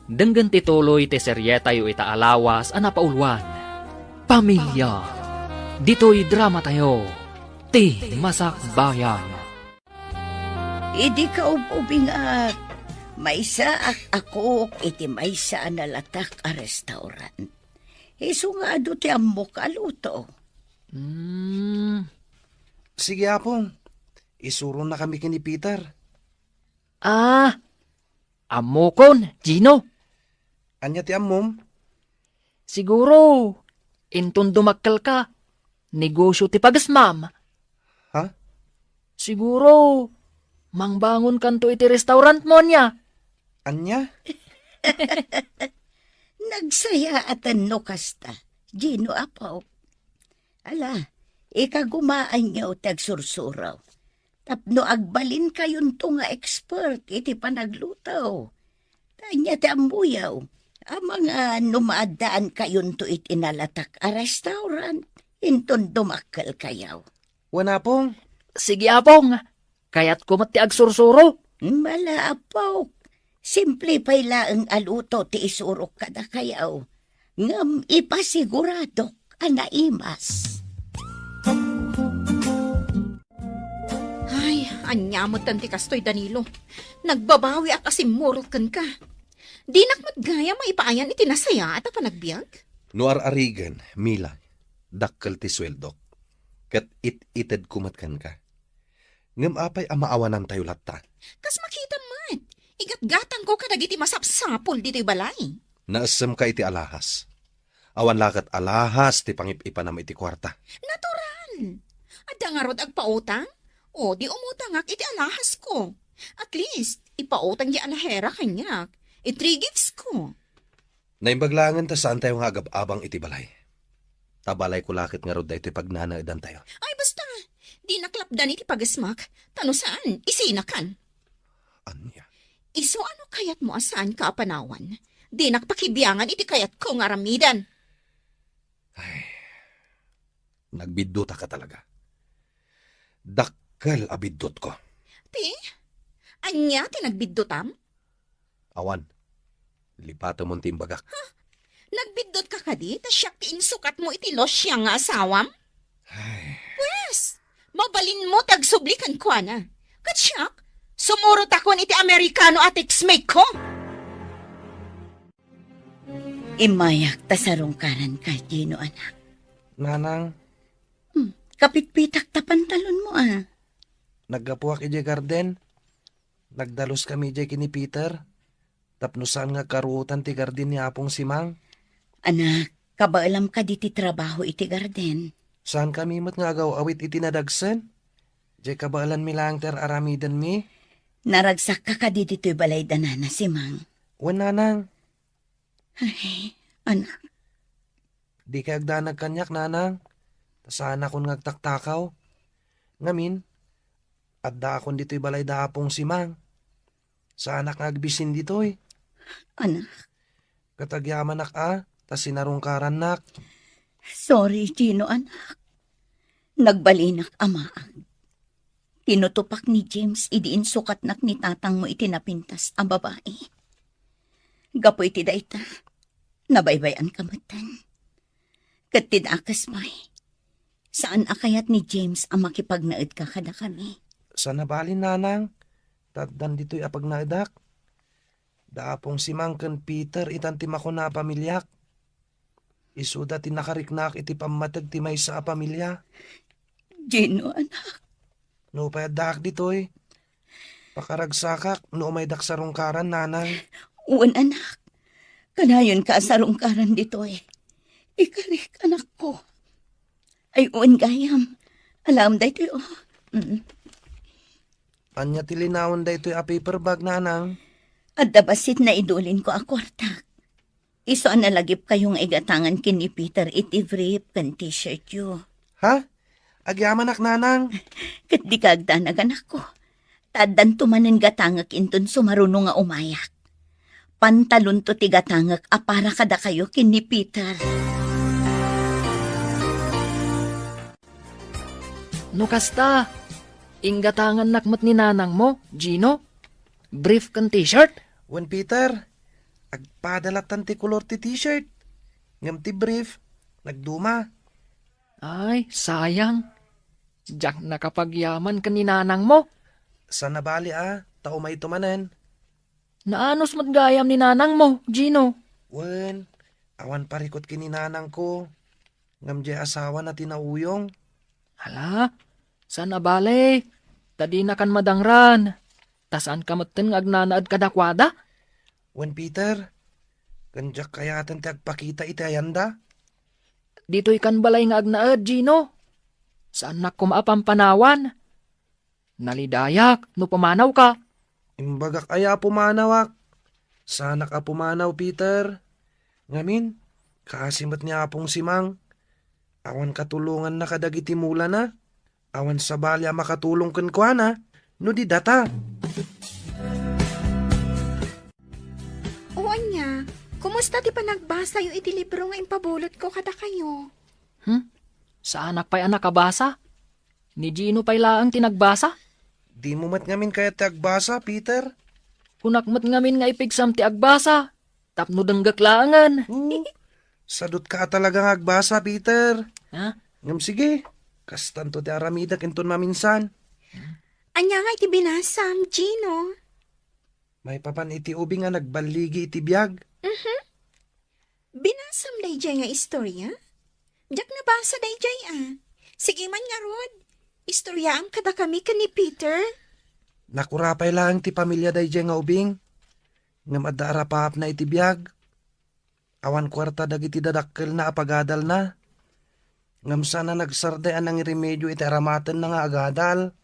denggen ti tuloy ti serietayo ita a lawas a napauluan, Pamilia. Ditoy dramatayo, Ti Masakbayan. Idi kaub-ubingak, maysaak a cook iti maysa a nalatak a restaurant. Isu nga adu ti ammok a luto. Hmm. Sige, Apong. Isuronakami ken ni Peter. Ah, ammokon, Gino. Ania ti ammom? Siguro, inton dumakkelka, negosyo ti pagesmam. Ha? Siguro, mangbangonkanto iti restaurantmo, ania? Ania? Nagsayaatan no kasta, Gino, apo. Ala, ikagumaanyo ti agsursuro. Tapno agbalinkayonto nga expert iti panagluto. Ta ania ti ammoyo, amangan no maaddaankayonto iti nalatak a restaurant, inton dumakkelkayo. Wen, Apong. Sige, Apong. Kayatko met ti agsursuro. Ala, Apok. Simple pay laeng a luto ti isurok kadakayo. Ngem ipasiguradok a naimas. Ay, ania met ti kastoy, Danilo? Nagbabawiak a simmurot kenka. Dinak met gayam maipaayan iti nasayaat a panagbiag? No ar-arigen, Mila, dakkel ti sueldok, ket it-itedko met kenka. Ngem apay a maawanantayo latta? Kas makitam met, igatgatangko kadagiti masapsapul ditoy balay. Naessemka iti alahas. Awan la ket alahas ti pangip-ipanam iti kuarta. Natural! Adda ngarud agpautang? O, di umutangak iti alahasko. At least, ipautang di alahera kaniak. I-three gifts ko. Naimbag laengen ta saantayo nga agab-abang iti balay. Ta balayko la ket ngarud daytoy pagnanaedantayo. Ay, basta! Dinak lapdan iti pagesmak, ta no saan, isinakan. Ania? Isu a no kayatmo a saanka a panawan, dinak pakibiangan iti kayatko nga aramiden. Ay, nagbiddutak a talaga. Dakkel a biddutko. Ti? Ania ti nagbiddutam? Awan. Lipatemon ti imbagak. Nagbiddutka kadi ta siak ti insukatmo iti Lucia nga asawam? Ay. Pwes, mabalinmo ti agsubli kenkuana. Ket siak, sumurotakon iti Amerikano a textmate ko. Immayak ta sarungkaranka, Gino, anak. Nanang. Hmm, kapitpitak ta pantalonmo, a. Naggapuak idiay garden. Nagdaluskami idiay ken ni Peter. Tapno saan nga agkaruotan ti garden ni Apong Simang. Anak, kabaelam kadi ti trabaho iti garden? Saankami met nga agaw-awit iti nadagsen. Diay kabaelanmi laeng ti ar-aramidenmi. Naragsakka kadi ditoy balay da Nana Simang? Wen, Nanang. Ay, anak. Dikay agdanag kaniak, Nanang. Ta saanakon nga agtaktakaw. Ngamin, addaakon ditoy balay da Apong Simang. Saanak nga agbisin ditoy. Anak. Ket agyamanak a, ta sinarungkarannak. Sorry, Gino, anak. Nagbalinak a maag. Tinutupak ni James idi insukatnak ni tatangmo iti napintas a babai. Gapu iti dayta, nabaybay-anka metten. Ket ti dakes pay, saan a kayat ni James a makipagnaedka kadakami. Saan a bali, Nanang, ta addan ditoy a pagnaedak. Da Apong Simang ken Peter itan ti makuna a pamiliak. Isuda ti nakariknaak iti pammateg ti maysa a pamilia. Gino, anak. Nupay addaak ditoy, pakaragsakak no umaydak sarungkaran, Nanang. Wen, anak. Kanayonka a sarungkaran ditoy. Ikarik, anakko. Ay, wen gayam. Alaem daytoy, o. Mm. Ania ti linaon daytoy a paper bag, Nanang? Adda bassit naidulinko a kuartak. Isu a nalagipkayo nga igatangan ken ni Peter iti brief ken t-shirtyo. Ha? Agyamanak, Nanang. Ket dika agdanag, anakko. Ta addanto manen gatangek inton sumaruno nga umayak. Pantalonto ti gatangek a para kadakayo ken ni Peter. No kasta, inggatangannak met ni nanangmo, Gino? Brief ken t-shirt? Wen, Peter, agpada lattan ti kolor ti t-shirt. Ngem ti brief, nagduma. Ay, sayang. Diak nakapagyaman ken ni nanangmo. Saan a bali a, ta umayto manen. Naanus met gayam ni nanangmo, Gino. Wen, awan parikut ken ni nanangko. Ngem diay asawana ti nauyong. Hala, saan a bali, ta dinakan madangran. Ta saanka metten nga agnanaed kadakuada? Wen, Peter, ken diak kayaten ti agpakita iti ayanda. Ditoykan balay nga agnaed, Gino. Saannak koma a pampanawan. Nalidayak no pumanawka. Imbagak aya a pumanawak? Saanak a pumanaw, Peter. Ngamin, kaasi met ni Apong Simang. Awan katulonganna kadagiti mulana. Awan sabali a makatulong kenkuana no di data. O ania, kumusta ti panagbasayo iti libro nga impabulotko kadakayo? Hmm? Saanak pay a nakabasa? Ni Gino pay laeng ti nagbasa? Dimo met ngamin kayat ti agbasa, Peter? Kunak met ngamin nga ipigsam ti agbasa, tapno denggek laengen. Oh, sadutka a talaga nga agbasa, Peter. Ha? Ngem sige, kastanto ti aramidek inton maminsan. Ania nga iti binasam, Gino? Maipapan iti ubing a nagballigi iti biag. Mhm. Binasam daydiay nga istorya? Diak nabasa daydiay a. Sige man ngarud, istoryaam kadakami ken ni Peter. Nakurapay laeng ti pamilia daydiay nga ubing. Ngem adda arapaapna iti biag. Awan kuarta dagiti dadakkelna a pagadalna. Ngem saan a nagsarday a nangiremedio iti aramatenna nga agadal.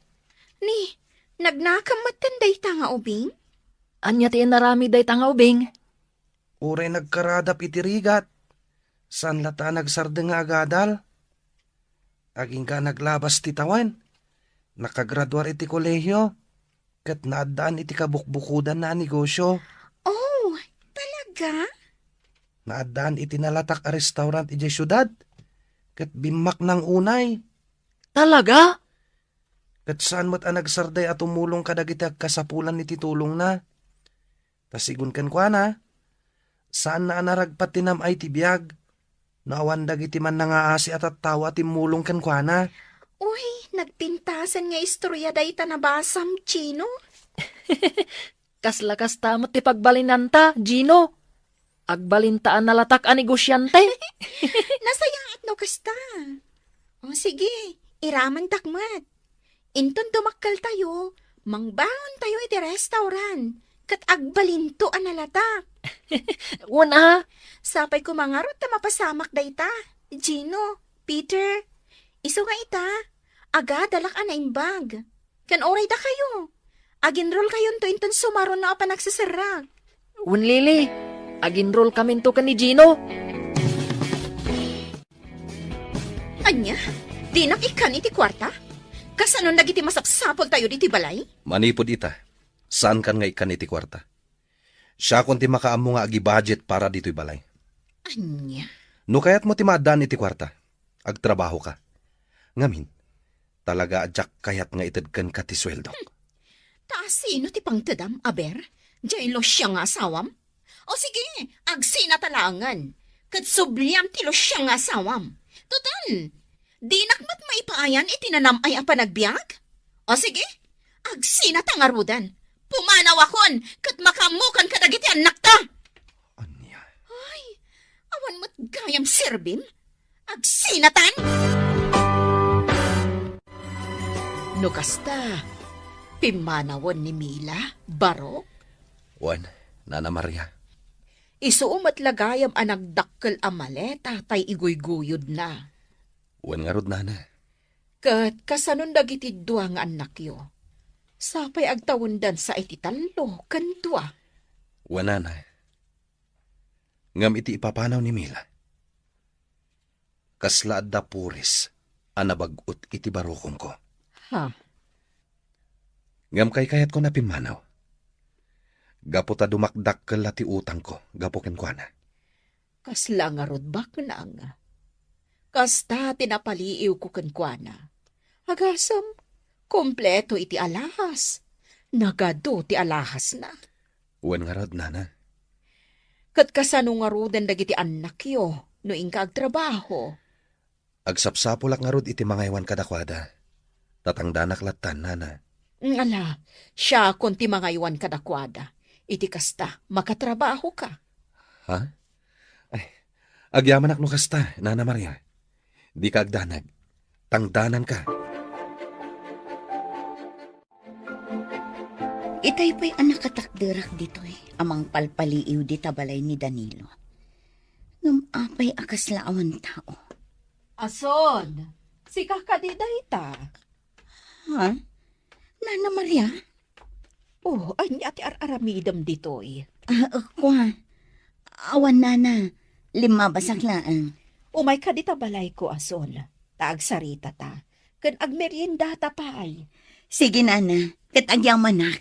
Ni, nagnakam metten dayta nga ubing? Ania ti inaramid dayta nga ubing? Uray nagkaradap iti rigat, saan latta a nagsardeng nga agadal. Agingga a naglabas ti tawen, nakagraduar iti kolehio, ket naaddaan iti kabukbukodanna a negosio. Oh, talaga? Naaddaan iti nalatak a restaurant idiay siudad, ket bimmaknang unay. Talaga? Ket saan met a nagsarday a tumulong kadagiti agkasapulan iti tulongna. Ta sigun kenkuana, saanna a naragpat ti nam-ay ti biag no awan dagiti mannangaasi a tattao a timmulong kenkuana. Uy, nagpintasen nga istorya dayta nabasam, Gino. Kasla kasta met ti pagbalinanta, Gino. Agbalinta a nalatak a negosiante. Nasayaat no kasta. O sige, iramentak met. Inton dumakkeltayo, mangbangontayo iti restaurant, ket agbalinto a nalatak. Wen a. Sapay koma ngarud ta mapasamak dayta, Gino, Peter. Isu nga ita, agadalak a naimbag. Ken uray dakayo, aginrolkayonto inton sumaruno a panagseserrek. Wen Lily, aginrolkaminto ken ni Gino. Ania? Dinak ikkan iti kuarta? Kasanon dagiti masapsapultayo ditoy balay? Manipud ita, saankan nga ikkan iti kuarta. Siakon ti makaammo nga agi-budget para ditoy balay. Ania? No kayatmo ti maaddaan iti kuarta, agtrabahoka. Ngamin, talaga a diak kayat nga ited kenka ti sueldok. Hmm. Ta sino ti pangtedam, aber? Diay Lucia nga asawam? O sige, agsinata laengen. Ket subliam ti Lucia nga asawam. Total, dinak met maipaayan iti nanam-ay a panagbiag? O sige, agsinata ngaruden. Pumanawakon ket makaammokan kadagiti annakta. Ania? Ay, awan met gayam serbim. Agsinatan! No kasta, pimmanawen ni Mila, barok? Wen, Nana Maria. Isu met la gayam a nagdakkel a maleta tay iguyguyodna. Wen ngarud, Nana. Ket kasanon dagiti dua nga annakyo? Sapay agtawendansa iti tallo ken dua. Wen, Nana. Ngem iti ipapanaw ni Mila, kasla adda puris a nabag-ot iti barukonko. Ha? Ngem kaykayatko a pimmanaw. Gapu ta dumakdakkel la ti utangko gapu kenkuana. Kasla ngarud baknang. Kasta ti napaliiwko kenkuana. Agasem, kompleto iti alahas. Nagadu ti alahasna. Wen ngarud, Nana. Ket kasano ngaruden dagiti annakyo no inka agtrabaho? Agsapsapulak ngarud iti mangaywan kadakuada. Tatangdanak lattan, Nana. Ala, siakon ti mangaywan kadakuada. Iti kasta, makatrabahoka. Ha? Ay, agyamanak no kasta, Nana Maria. Dika agdanag. Tangdananka. Itay pay a nakatakderak ditoy a mangpalpaliiw dita balay ni Danilo. Ngem apay a kasla awan tao? Ason, sika kadi dayta? Ha? Nana Maria? Oh, ania ti ar-aramidem ditoy? Ah, kua. Awan, nana. Limmabasak laeng. Umayka dita balayko, Ason. Ta agsaritata. Ken agmeriendata pay. Sige, nana. Ket agyamanak.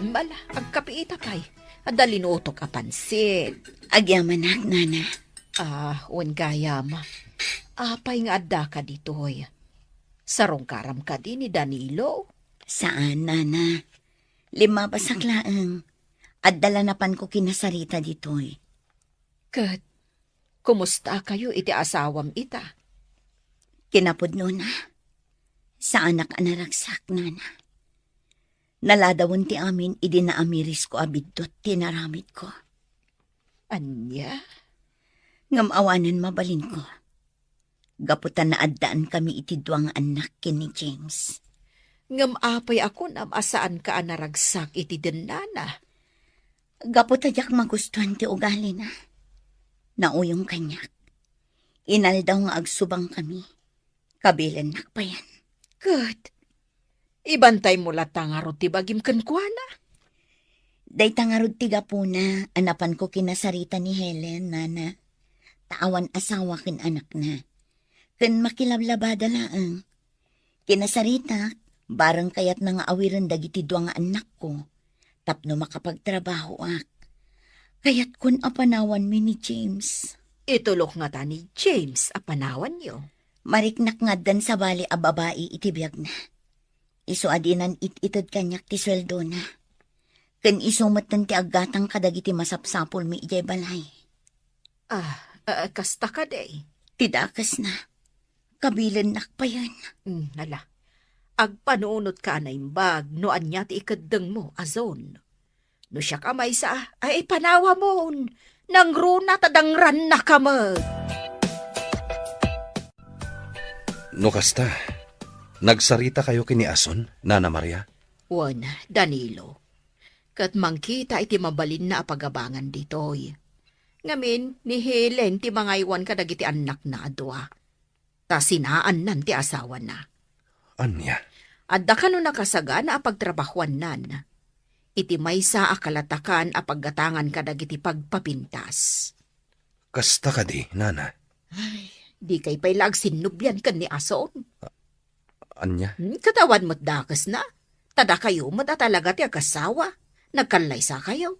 Bala, agkapiita pay. Adda linutok a pansit. Agyamanak, nana. Ah, wen gayam. Apay nga addaka ditoy? Sarungkaram kadi ni Danilo? Saan, nana. Limmabasak laeng. Adda la napanko kinasarita ditoy. Ket, kumustakayo iti asawam ita? Kinapudnona, saanak a naragsak, nana. Naladawen ti amin idi naamirisko a biddut ti naramidko. Ania? Ngem awanen mabalinko. Gapu ta naaddaan kami iti dua nga annak ken ni James. Ngem apay a kunam a saanka a naragsak iti dennana? Gapu ta diak magustuan ti ugalina. Nauyong kaniak. Inaldaw nga agsubang kami. Kabilennak payen. Ket, ibantaymo latta ngarud ti bagim kenkuana. Dayta ngarud ti gapuna a napanko kinasarita ni Helen, nana. Ta awan asawa ken anakna. Ken makilablabada laeng. Kinasaritak, bareng kayatna nga awiren dagiti dua nga annakko tapno makapagtrabahoak. Kayatkon a panawanmi ni James. Itulok ngata ni James a panawanyo? Mariknak nga addan sabali a babai iti biagna. Isu a dinan it-ited kaniak ti sueldona. Ken isu metten ti aggatang kadagiti masapsapulmi idiay balay. Ah, ah, kasta kadi? Ti dakesna. Kabilennak payen. Hmm, ala. Agpanunotka a naimbag no ania ti ikeddengmo, Azon. No siak a maysa, ay panawamon. Nangruna ta dangrannaka met. No kasta, nagsaritakayo ken ni Ason, Nana Maria? Wen, Danilo. Ket mangkita iti mabalinna a pagabangan ditoy. Ngamin, ni Helen ti mangaywan kadagiti annakna a dua. Ta sinaannan ti asawana. Ania? Adda kano nakasagana a pagtrabahuannan. Iti maysa a kalatakan a paggatangan kadagiti pagpapintas. Kasta kadi, Nana? Ay, dikay pay la agsinnublian ken ni Ason. Ania? Hmm, ket awan met dakesna. Ta dakayo met a talaga ti agasawa. Nagkallaysakayo.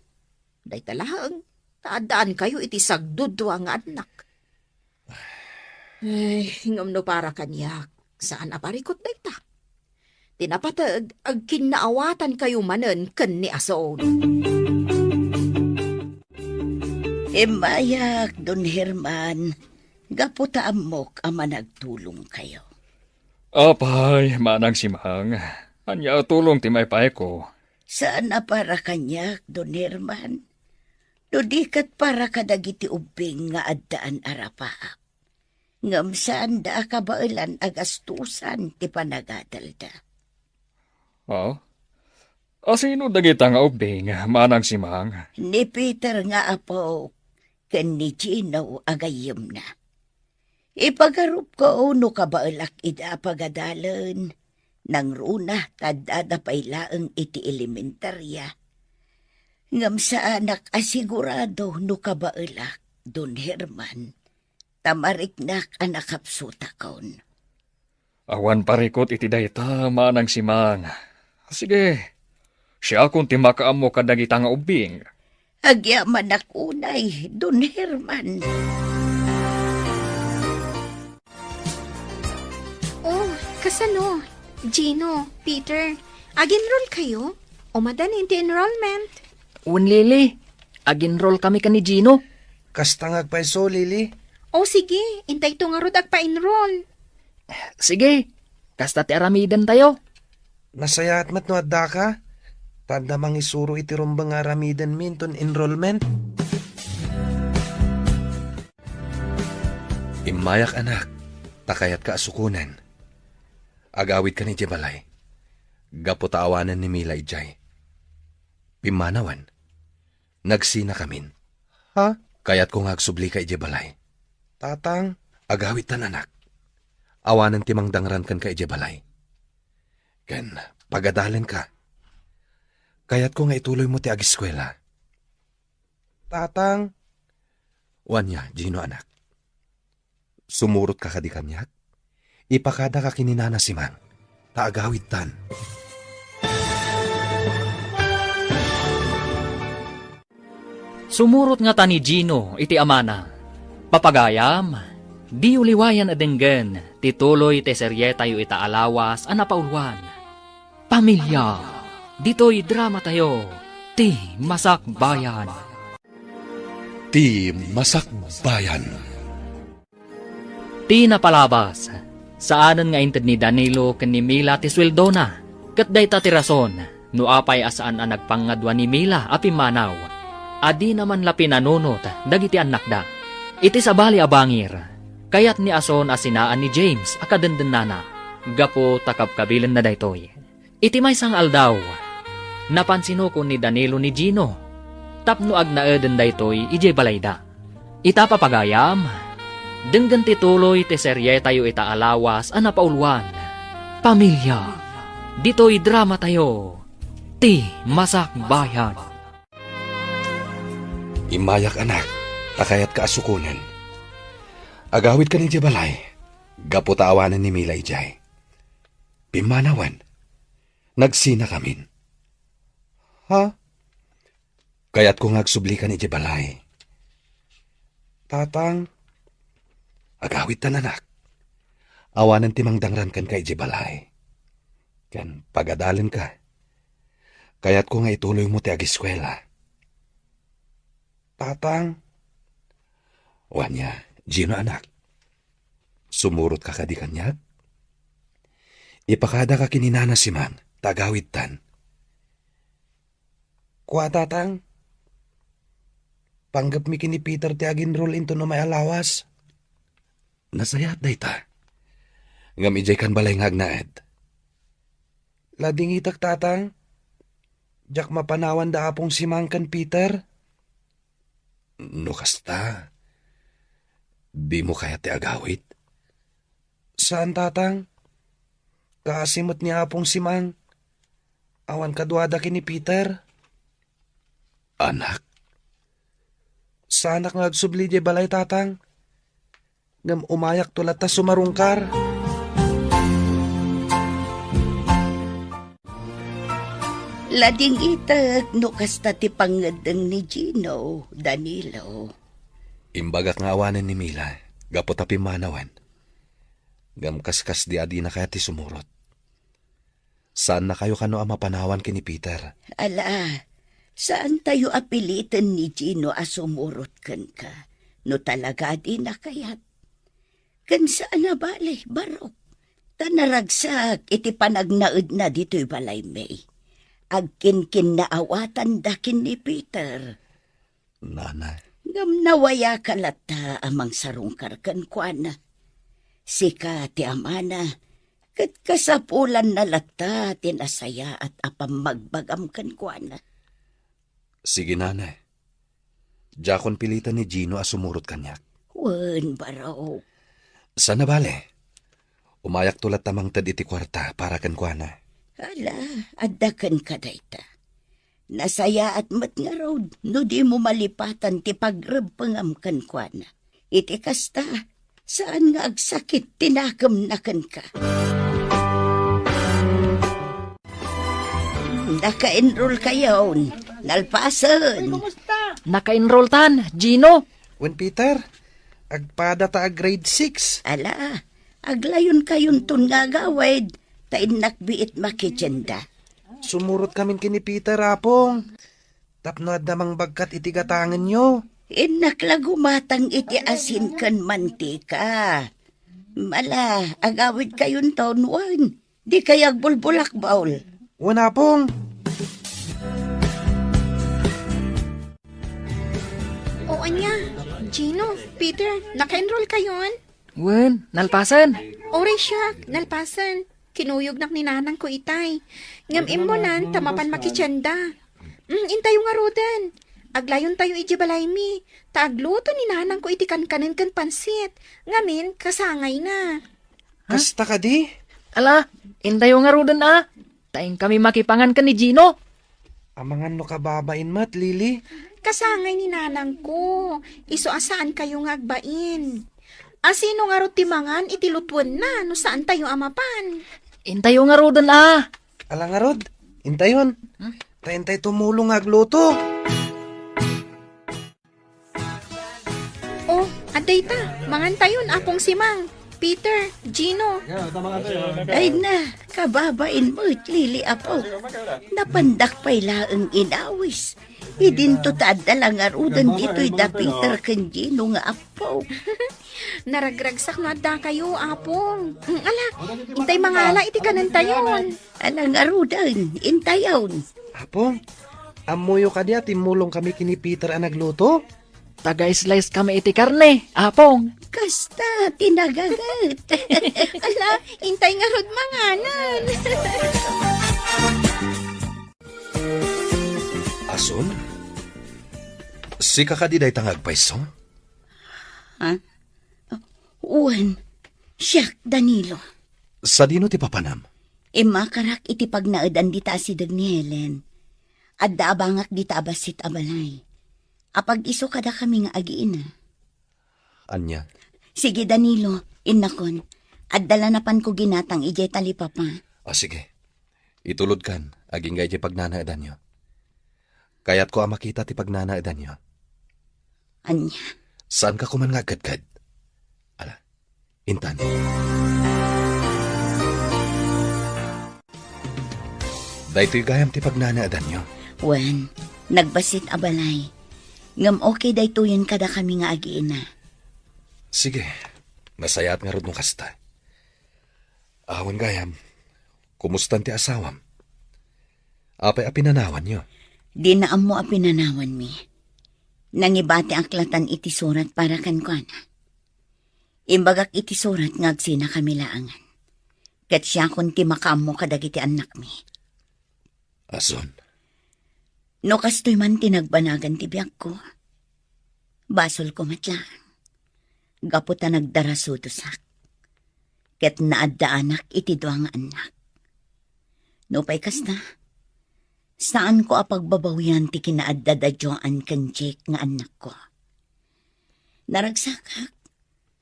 Dayta laeng, ta addaankayo iti sagdudua nga annak. Ay, ngem no para kaniak, saan a parikut dayta. Ti napateg, agkinnaawatankayo manen ken ni Ason. Immayak, Don Herman, gapu ta ammok a managtulongkayo. Apay, Manang Simang, ania a tulong ti maipayko? Saan a para kaniak, Don Herman. No di ket para kadagiti ubbing nga addaan a rapaap. Ngem saanda a kabaelan a gastusan ti panagadalda. Oh? A sino dagita nga ubbing, Manang Simang? Ni Peter nga apok, ken ni Gino a gayyemna. Ipagarupko no kabaelak ida a pagadalen, nangruna ta addada pay laeng iti elementaria. Ngem saanak a sigurado no kabaelak, Don Herman, ta mariknak a nakapsutakon. Awan parikut iti dayta, Manang Simang. Sige, siakon ti makaammo kadagita nga ubbing. Agyamanak unay, Don Herman. Oh, kasano? Gino, Peter, ag-enroll kayo? Umadan ti enrollment. Wen, Lily, ag-enroll kami ken ni Gino. Kasta nga agpayso, Lily. O sige, intayto ngarud agpa-enroll. Sige, kasta ti aramidentayo. Nasayaat met no addaka, ta adda mangisuro iti rumbeng nga aramidenmi inton enrollment. Immayak, anak, ta kayatka a sukonen. Agawidka idiay balay. gapu ta awanen ni Mila idiay. Pimmanawen, nagsinakamin. Ha? Kayatko nga agsublika idiay balay. Tatang? Agawidtan, anak. Awanen ti mangdangran kenka idiay balay. Ken pagadalenka. Kayatko nga ituloymo ti agiskuela. Tatang. Wen aya, Gino, anak. Sumurotka kadi kaniak? Ipakadaka ken ni Nana Simang, ta agawidtan. Sumurot ngata ni Gino iti amana. Papagayam, diyo liwayan a denggen ti tuloy ti serietayo ita a lawas a napauluan. Pamilya, ditoy dramatayo, ti Masakbayan. Ti Masakbayan. Ti napalabas, saanen nga inted ni Danilo ken ni Mila ti sueldona, ket dayta ti rason no apay a saan a nagpangngadua ni Mila a pimmanaw, a dina man la pinanunot dagiti annakda. Iti sabali a bangir, kayat ni Ason a sinaan ni James a kadendennana, gapu ta kabkabilenna daytoy. Iti maysa nga aldaw, napan sinukon ni Danilo ni Gino tapno agnaeden daytoy idiay balayda. Ita, papagayam, denggen ti tuloy ti serietayo ita a lawas a napauluan. Pamilya, ditoy dramatayo, ti Masakbayan. Immayak, anak, ta kayatka a sukonen. Agawidka idiay balay, gapu ta awanen ni Mila idiay. Pimmanawen, nagsinakamin. Ha? Kayatko nga agsublika idiay balay. Tatang. Agawidtan, anak. Awanen ti mangdangran kenka idiay balay. Ken pagadalenka. Kayatko nga ituloymo ti agiskuela. Tatang. Wen aya, Gino, anak. Sumurotka kadi kaniak? Ipakadaka ken ni Nana Simang, ta agawidtan. Kua, Tatang. Panggepmi ken ni Peter ti aginrol inton umay a lawas. Nasayaat dayta. Ngem idiaykan balay nga agnaed. Ladingitek, Tatang. Diak mapanawan da Apong Simang ken Peter. No kasta, dimo kayat ti agawid? Saan, Tatang. Kaasi met ni Apong Simang. Awan kaduada ken ni Peter. Anak? Saanak nga agsubli idiay balay, Tatang. Ngem umayakto latta sumarungkar. Ladingitek no kasta ti pangngeddeng ni Gino, Danilo. Imbagak nga awanen ni Mila, gapu ta pimmanawen. Ngem kaskasdi a dina kayat ti sumurot. Saannakayo kano a mapanawan ken ni Peter. Ala, saantayo a piliten ni Gino a sumurot kenka no talaga a dina kayat. Ken saan a bale, Barok, ta naragsak iti panagnaedna ditoy balaymi. Agkinkinnaawatanda ken ni Peter. Nana. Ngem nawayaka latta a mangsarungkar kenkuana. Sika ti amana, ket kasapulanna latta ti nasayaat a pammagbagam kenkuana. Sige, Nana. Diakon piliten ni Gino a sumurot kaniak. Wen, Barok. Saan a bale. Umayakto latta mangted iti kuarta para kenkuana. Ala, adda kenka dayta. Nasayaat met ngarud no dimo malipatan ti pagrebpengam kenkuana. Iti kasta, saan nga agsakit ti nakemna kenka. Naka-enroll kayon. Nalpasen. Naka-enrolltan, Gino. Wen, Peter, agpada ta a grade six. Ala, aglayon kayonton nga agawid, ta innak biit makitienda. Sumurot kamin ken ni Peter, Apong. Tapno adda mangbagkat iti gatangenyo. Innak la gumatang iti asin ken mantika. Ala, agawid kayonton, wen. Dikay agbulbulakbol. Wen, Apong. O ania, Gino, Peter, naka-enroll kayon? Wen, nalpasen. Uray siak, nalpasen. Kinuyognak ni nanangko itay. Ngem immunan ta mapan makitienda. Mm, intayo ngaruden. Aglayontayo idiay balaymi, ta agluto ni nanangko iti kankanen ken pansit. Ngamin, kasangayna. Kasta kadi? Ala, intayo ngaruden a. Ta inkami makipangan ken ni Gino. Amangan no kababain met, Lily. Kasangay ni nanangko. Isu a saankayo nga agbain. A sino ngarud ti mangan iti lutuenna no saantayo a mapan? Intayo ngaruden a. Ala ngarud, intayon. Hmm? Ta intay tumulong nga agluto. Oh, adda ita. Mangantayon, Apong Simang, Peter, Gino. Ay na, kababain met, Lily, Apo. Napandak pay laeng inawis. Idinto ta adda la ngaruden ditoy da Peter ken Gino nga apo. Naragragsak no adda kayo, Apong. Mm, ala, intay mangala iti kanentayon. Ala ngaruden, intayon. Apong, ammoyo kadi a timmulong kami ken ni Peter a nagluto? Taga-slice kami iti karne, Apong. Kasta, tinagaget. Ala, intay ngarud manganan. Ason? Sika kadi dayta nga agpayso? Ha? Wen, siak, Danilo. Sadino ti papanam? Immakarak iti pagnaedan dita asideg ni Helen. Adda abangak dita a bassit a balay. Apag-isu kadakami nga agiina. Ania? Sige, Danilo, innakon. Adda la napanko ginatang idiay talipapa. Ah, sige. Itulodkan, agingga idiay pagnanaedanyo. Kayatko a makita ti pagnanaedanyo. Ania? Saanka koman nga agkedked? Ala, intan. Daytoy gayam ti pagnanaedanyo. Wen, nagbassit a balay. Ngem okay daytoyen kadakami nga agiina. Sige, nasayaat ngarud no kasta. Awan gayam, kumustan ti asawam? Apay a pinanawanyo? Dina ammo a pinanawanmi. Nangibati ak latan iti surat para kenkuana. Imbagak iti surat nga agsinakami laengen. Ket siakon ti makaammo kadagiti annakmi. Ason? No kastoy man ti nagbanagan ti biagko, basolko met laeng. Gapu ta nagdarasudosak, ket naaddaanak iti dua nga annak. Nupay kasta, saanko a pagbabawian ti kinaadda da Joan ken Jake nga annakko. Naragsakak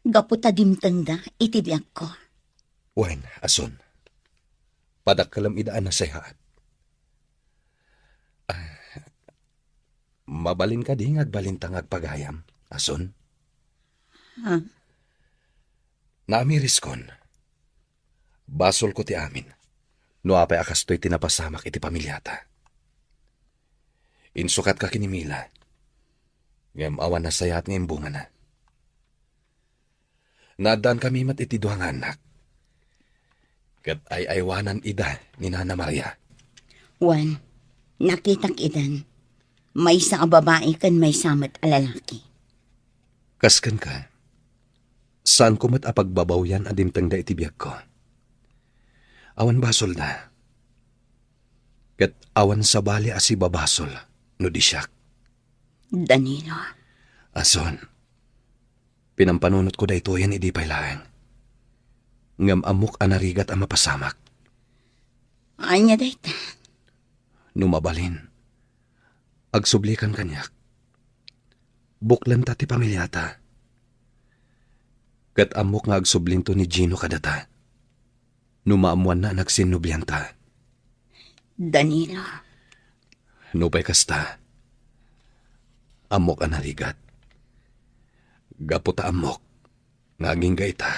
gapu ta dimtengda iti biagko. Wen, Ason. Padakkelem ida a nasayaat. Ah, mabalin kadi nga agbalinta nga agpagayam, Ason? Ha? Naamiriskon. Basolko ti amin. No apay a kastoy ti napasamak iti pamiliata. Insukatka ken ni Mila. Ngem awan nasayaat nga imbungana. Naaddankami met iti dua nga annak. Ket ay-aywanan ida ni Nana Maria. Wen, nakitak idan. Maysa a babai ken maysa met a lalaki. Kas kenka, saanko met a pagbabawian a dimtengda iti biagko. Awan basolda. Ket awan sabali a sibabasol no di siak. Danilo. Ason, pinampanunotko daytoyen idi pay laeng. Ngem ammok a narigat a mapasamak. Ania dayta? No mabalin, agsublikan kaniak. Buklenta ti pamiliata. Ket ammok nga agsublinto ni Gino kadata. No maammoanna a nagsinnublianta. Danilo. Nupay kasta, ammok a narigat. Gapu ta ammok nga agingga ita,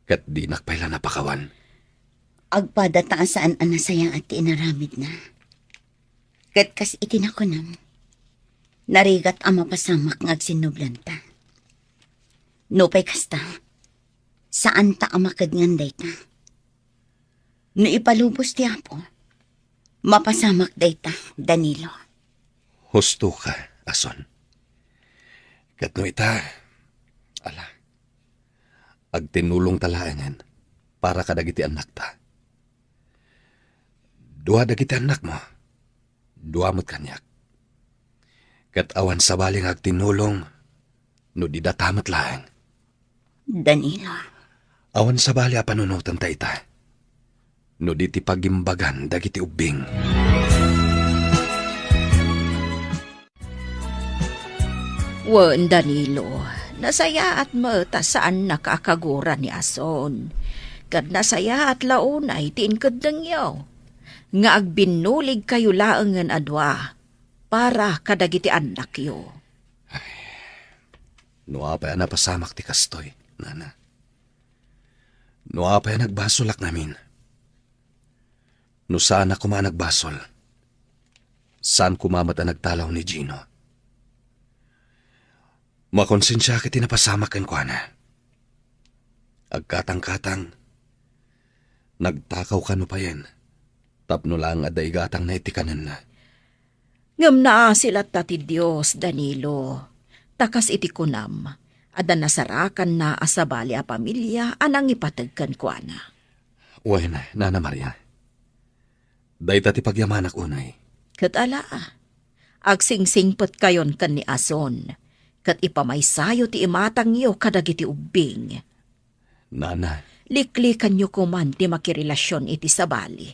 ket dinak pay la napakawan. Agpada ta a saan a nasayaat ti inaramidna. Ket kas iti nakunam, narigat a mapasamak nga agsinnublanta. Nupay kasta, saanta a makedngan dayta. No ipalubos ti Apo, mapasamak dayta, Danilo. Husto ka, Ason. Ket no ita, ala, agtinnulongta laengen para kadagiti annakta. Dua dagiti annakmo, dua met kaniak. Ket awan sabali nga agtinulong no di data met laeng. Danilo. Awan sabali a panunoten ta ita, no di ti pagimbagan dagiti ubbing. Wen, Danilo, nasayaat met a saannaka a kagura ni Ason. Ket nasayaat la unay ti inkeddengyo nga agbinnuligkayo laengen a dua para kadagiti annakyo. Ay, no apay a napasamak ti kastoy, nana. No apay a nagbasolak ngamin. No saanak koma a nagbasol, saan koma met a nagtalaw ni Gino. Makonsensiak iti napasamak kenkuana. Agkatangkatang, nagtakaw kano payen tapno laeng adda igatangna iti kanenna. Ngem naasi latta ti Dios, Danilo, ta kas iti kunam, adda nasarakanna a sabali a pamilia a nangipateg kenkuana. Wen, Nana Maria, dayta ti pagyamanak unay. Ket ala, agsingsingpetkayon ken ni Ason, ket ipamaysayo ti imatangyo kadagiti ubbing. Nana. Liklikanyo koman ti makirelasion iti sabali,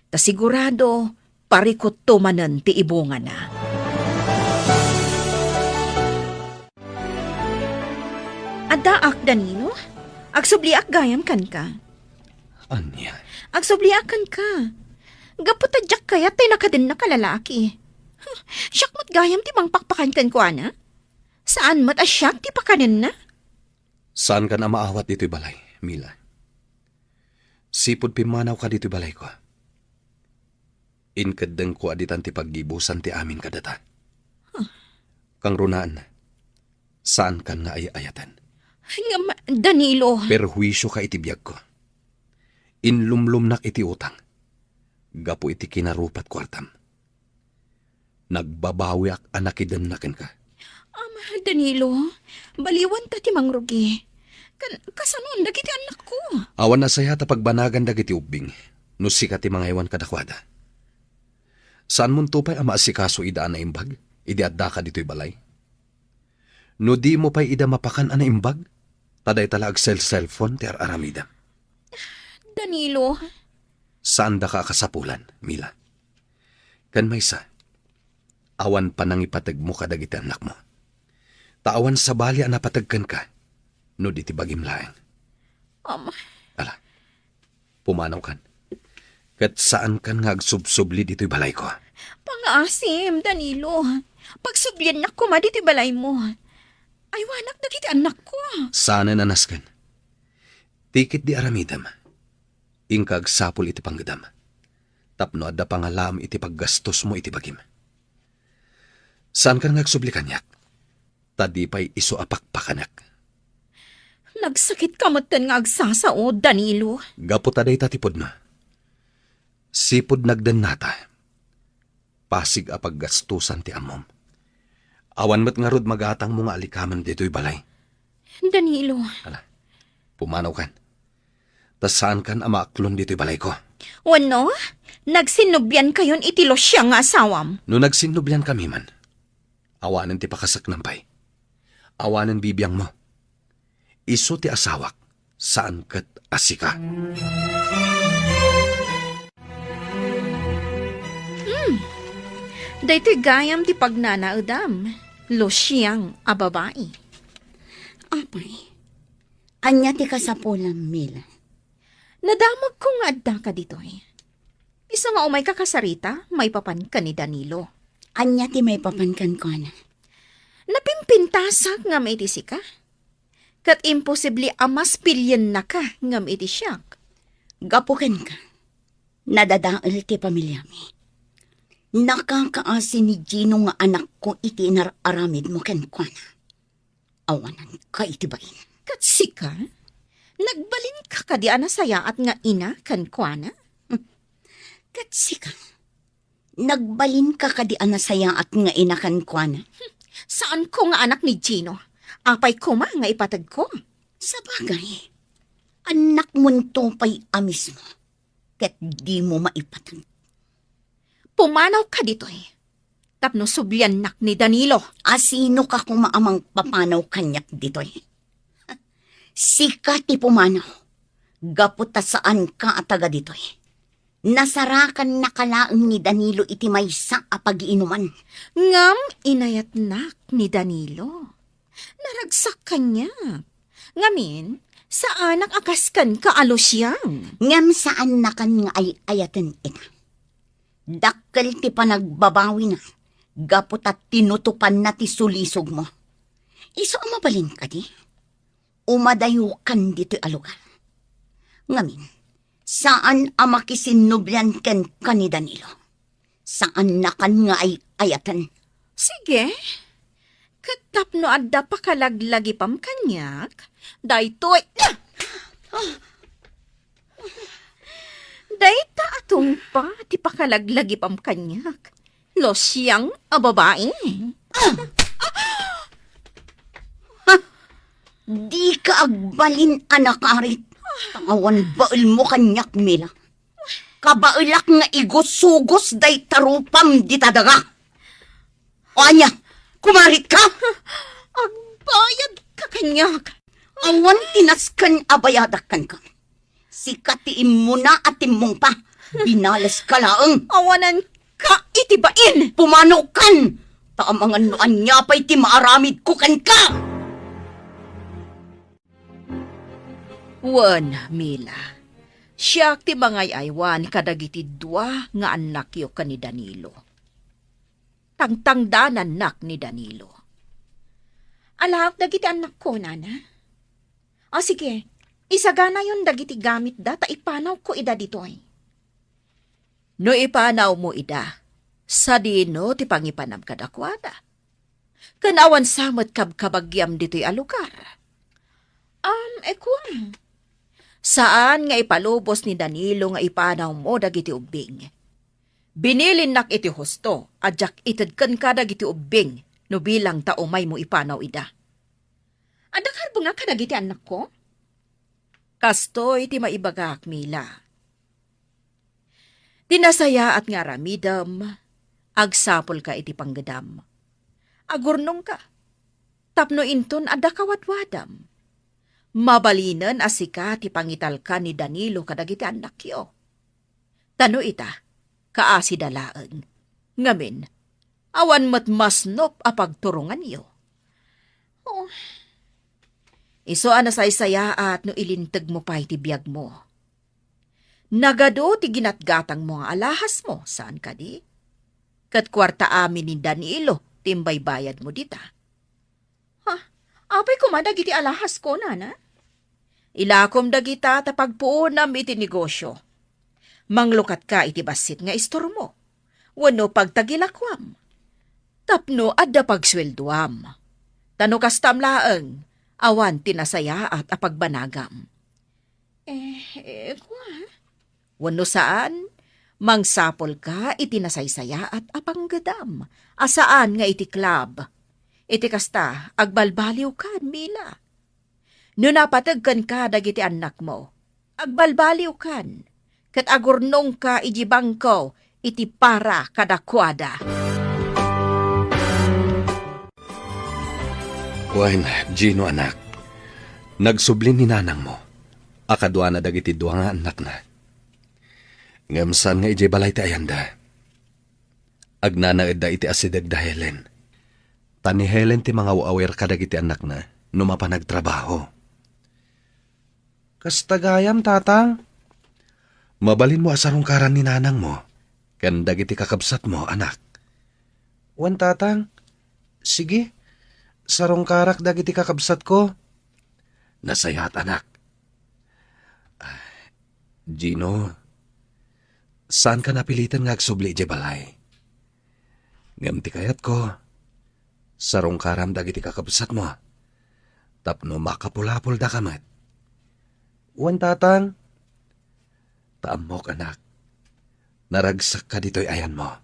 ta sigurado, parikutto manen ti ibungana. Addaak, Danilo. Agsubliak gayam kenka. Ania? Agsubliak kenka. Gapu ta diak kayat ti nakadennak a lalaki. Huh, siak met gayam ti mangpakpakan kenkuana. Saan met a siak ti pakanenna. Saankan a maawat ditoy balay, Mila. Sipud pimmanawka ditoy balayko, inkeddengko a ditan ti paggibusan ti amin kadata. Huh. Kangrunaan, saankan nga ay-ayaten. Ngem, Danilo. Perhuisioka iti biagko. Inlumlomnak iti utang gapu iti kinarupat kuartam. Nagbabawiak a nakidenna kenka. Ama, Danilo, baliwanta ti mangrugi. Kan, kasanon dagiti annakko? Awan nasayaat a pagbanagan dagiti ubbing no sika ti mangaywan kadakuada. Saanmonto pay a maasikaso ida a naimbag idi addaka ditoy balay? No dimo pay ida mapakan a naimbag, ta dayta la agselselfon ti ar-aramidem. Danilo. Saandaka a kasapulan, Mila. Ken maysa, awan panangipategmo kadagiti annakmo. Ta awan sabali a napateg kenka no di ti bagim laeng. Ama. Ala, pumanawkan. Ket saankan nga agsubsubli ditoy balayko. Pangaasim, Danilo. Pagsubliannak koma ditoy balaymo. Aywanak dagiti annakko. Saanen a nasken. Ti ketdi aramidem, inka agsapul iti panggedam, tapno adda pangalaam iti paggastosmo iti bagim. Saankan nga agsubli kaniak, ta di pay isu a pakpakanek. Nagsakitka metten nga agsasao, Danilo. Gapu ta dayta ti pudno. Sipud nagdennata, pasig a paggastosan ti ammom. Awan met ngarud magatangmo nga alikamen ditoy balay. Danilo. Ala, pumanawkan. Ta saankan a maaklon ditoy balayko. Wenno, nagsinnubliankayon iti Lucia nga asawam. No nagsinnubliankami man, awanen ti pakasaknam pay. Awanen bibiangmo. Isu ti asawak, saan ket a sika. Hmm. Daytoy gayam ti pagnanaedam, Luciang a babai. Apay, ania ti kasapulam, Mila? Nadamagko nga addaka ditoy. Isu nga umayka kasarita maipapan ken ni Danilo. Ania ti maipapan kenkuana? Napimpintasak ngem iti sika. Ket imposible a mas piliennaka ngem iti siak. Gapu kenka, nadadael ti pamiliami. Nakakaasi ni Gino nga anakko iti inar-aramidmo kenkuana. Awananka iti bain. Ket sika, nagbalinka kadi a nasayaat nga ina kenkuana? Ket sika, nagbalinka kadi a nasayaat nga ina kenkuana? Saanko nga anak ni Gino. Apay koma nga ipategko? Sabagay, annakmonto pay a mismo, ket dimo maipateg. Pumanawka ditoy tapno subliannak ni Danilo. A sinoka koma a mangpapanaw kaniak ditoy? Sika ti pumanaw, gapu ta saanka a taga ditoy. Nasarakannaka laeng ni Danilo iti maysa a pagiinuman. Ngem inayatnak ni Danilo. Naragsak kaniak. Ngamin, saanak a kas kenka a lusiang. Ngem saannakan nga ay-ayaten ita. Dakkel ti panagbabawina gapu ta tinutopanna ti sulisogmo. Isu a mabalin kadi? Umadayokan ditoy a lugar. Ngamin, saan a makisinnublian kenka ni Danilo. Saannakan nga ay-ayaten. Sige. Ket tapno adda pakalaglagipam kaniak, daytoy, dayta a tungpa ti pakalaglagipam kaniak. Lusiang a babai. Dika agbalin a nakarit. Awan baelmo kaniak, Mila. Kabaelak nga igusugos dayta rupam dita daga. O ania, kumarit ka? Agbayad ka kaniak. Awan ti nasken a bayadak kenka. Sika ti immuna a timmungpa. Binales ka laeng. Awanan ka iti bain. Pumanaw kan. Ta amangan no ania pay ti maaramid ko kenka. Wen, Mila. Siak ti mangay-aywan kadagiti dua nga annakyo ken ni Danilo. Tangtangdanannak ni Danilo. Alaak dagiti annakko, nana. O sige, isaganayon dagiti gamitda ta ipanawko ida ditoy. No ipanawmo ida, sadino ti pangipanam kadakuada? Ken awan sa met kabkabagiam ditoy a lugar? Um, ekua. Saan nga ipalubos ni Danilo nga ipanawmo dagiti ubbing. Binilinnak iti husto a diak ited kenka dagiti ubbing no bilang ta umaymo ipanaw ida. Adda karbengak kadagiti annakko? Kastoy ti maibagak, Mila. Ti nasayaat nga aramidem, agsapulka iti panggedam. Agurnongka, tapno inton adda kawadwadam. Mabalinen a sika ti pangitalka ni Danilo kadagiti annakyo. Ta no ita, kaasida laeng. Ngamin, awan met masnop a pagturonganyo. Oh. Isu a nasaysayaat no ilintegmo pay ti biagmo. Nagadu ti ginatgatangmo nga alahasmo, saan kadi? Ket kuarta amin ni Danilo ti imbaybayadmo dita. Ha? Apay koma dagiti alahasko, nana? Ilakom dagita ta pagpuonam iti negosyo. Manglukatka iti bassit nga istormo wenno pagtagilakuam. Tapno adda pagsueldoam. Ta no kastam laeng, awan ti nasayaat a pagbanagam. Eh, eh, kua? Wenno saan, mangsapulka iti nasaysayaat a panggedam, a saan nga iti club. Iti kasta, agbalbaliwkan, Mila. No napateg kenka dagiti annakmo, agbalbaliwkan, ket agurnongka iti bangko iti para kadakuada. Wen, Gino, anak, nagsubli ni nanangmo a kaduana dagiti dua nga annakna. Ngem saan nga idiay balay ti ayanda. Agnanaedda iti asideg da Helen. Ta ni Helen ti mangaw-awir kadagiti annakna no mapan agtrabaho. Kasta gayam, Tatang. Mabalinmo a sarungkaran ni nanangmo ken dagiti kakabsatmo, anak. Wen, Tatang. Sige, sarungkarak dagiti kakabsatko. Nasayaat, anak. Ah, Gino, saanka napiliten nga agsubli idiay balay. Ngem ti kayatko, sarungkaram dagiti kakabsatmo tapno makapulapuldaka met. Wen, Tatang. Ta ammok, anak, naragsakka ditoy ayanmo.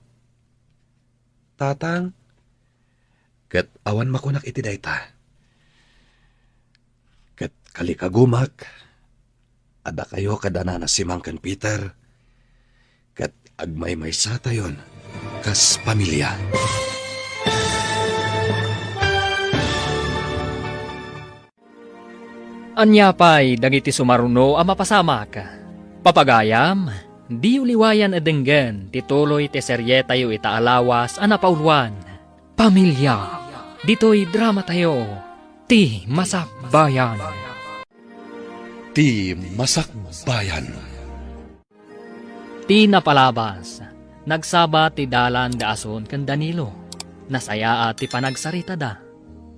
Tatang, ket awan makunak iti dayta. Ket kalikagumak, adda kayo kada Nana Simang ken Peter, ket agmaymaysa tayon kas pamilia. Ania pay dagiti sumaruno a mapasamak? Papagayam, diyo liwayan a denggen ti tuloy ti serietayo ita a lawas a napauluan, Pamilia. Ditoy dramatayo, Ti Masakbayan. Ti Masakbayan. Ti napalabas, nagsabat ti dalan da Ason ken Danilo. Nasayaat ti panagsaritada,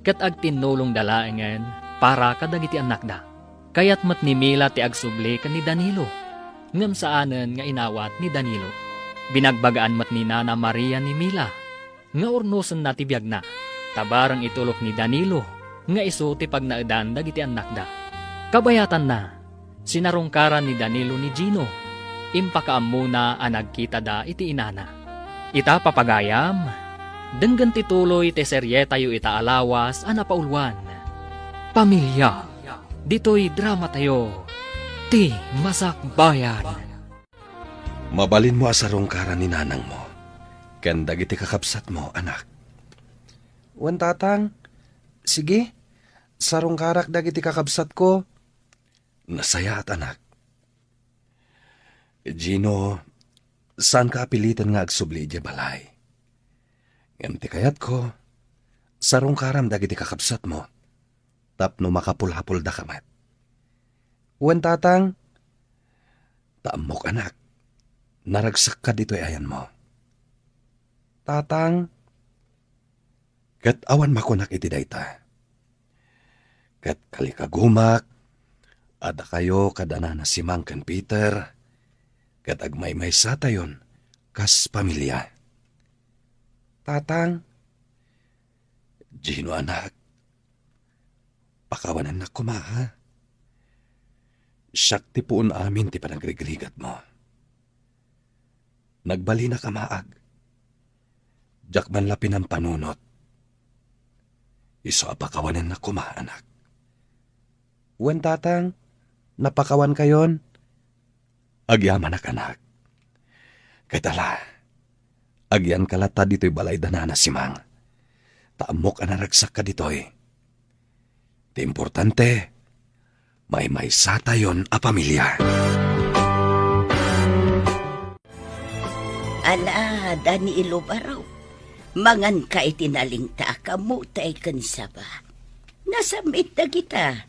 ket agtinnulongda laengen para kadagiti annakda. Kayat met ni Mila ti agsubli ken ni Danilo, ngem saanen nga inawat ni Danilo. Binagbagaan met ni Nana Maria ni Mila nga urnosenna ti biagna, ta bareng itulok ni Danilo nga isu ti pagnaedan dagiti annakda. Kabayatanna, sinarungkaran ni Danilo ni Gino. Impakaammona a nagkitada iti inana. Ita, papagayam, denggen ti tuloy ti serietayo ita a lawas a napauluan, Pamilia. Ditoy dramatayo, Ti Masakbayan. Mabalinmo a sarungkaran ni nanangmo ken dagiti kakabsatmo, anak. Wen, tatang. Sige, sarungkarak dagiti kakabsatko. Nasayaat, anak. Gino, saanka a piliten nga agsubli idiay balay. Ngem ti kayatko, sarungkaram dagiti kakabsatmo tapno makapulhapuldaka met. Wen, tatang. Ta ammok, anak, naragsakka ditoy ayanmo. Tatang. Ket awan makunak iti dayta. Ket kalikagumak a dakayo kada Nana Simang ken Peter, ket agmaymaysatayon kas pamilia. Tatang. Gino, anak, pakawanennak koma, ha? Siak ti puon amin ti panagrigrigatmo. Nagbalinak a maag. Diak man la pinampanunot. Isu a pakawanennak koma, anak. Wen, tatang, napakawankayon. Agyamanak, anak. Ket ala, agyanka latta ditoy balay da Nana Simang. Ta ammok a naragsakka ditoy. Ti importante, maymaysatayon a pamilia. Ala, Danilo Baro, manganka iti nalingta a kamote ken saba. Nasammit dagita,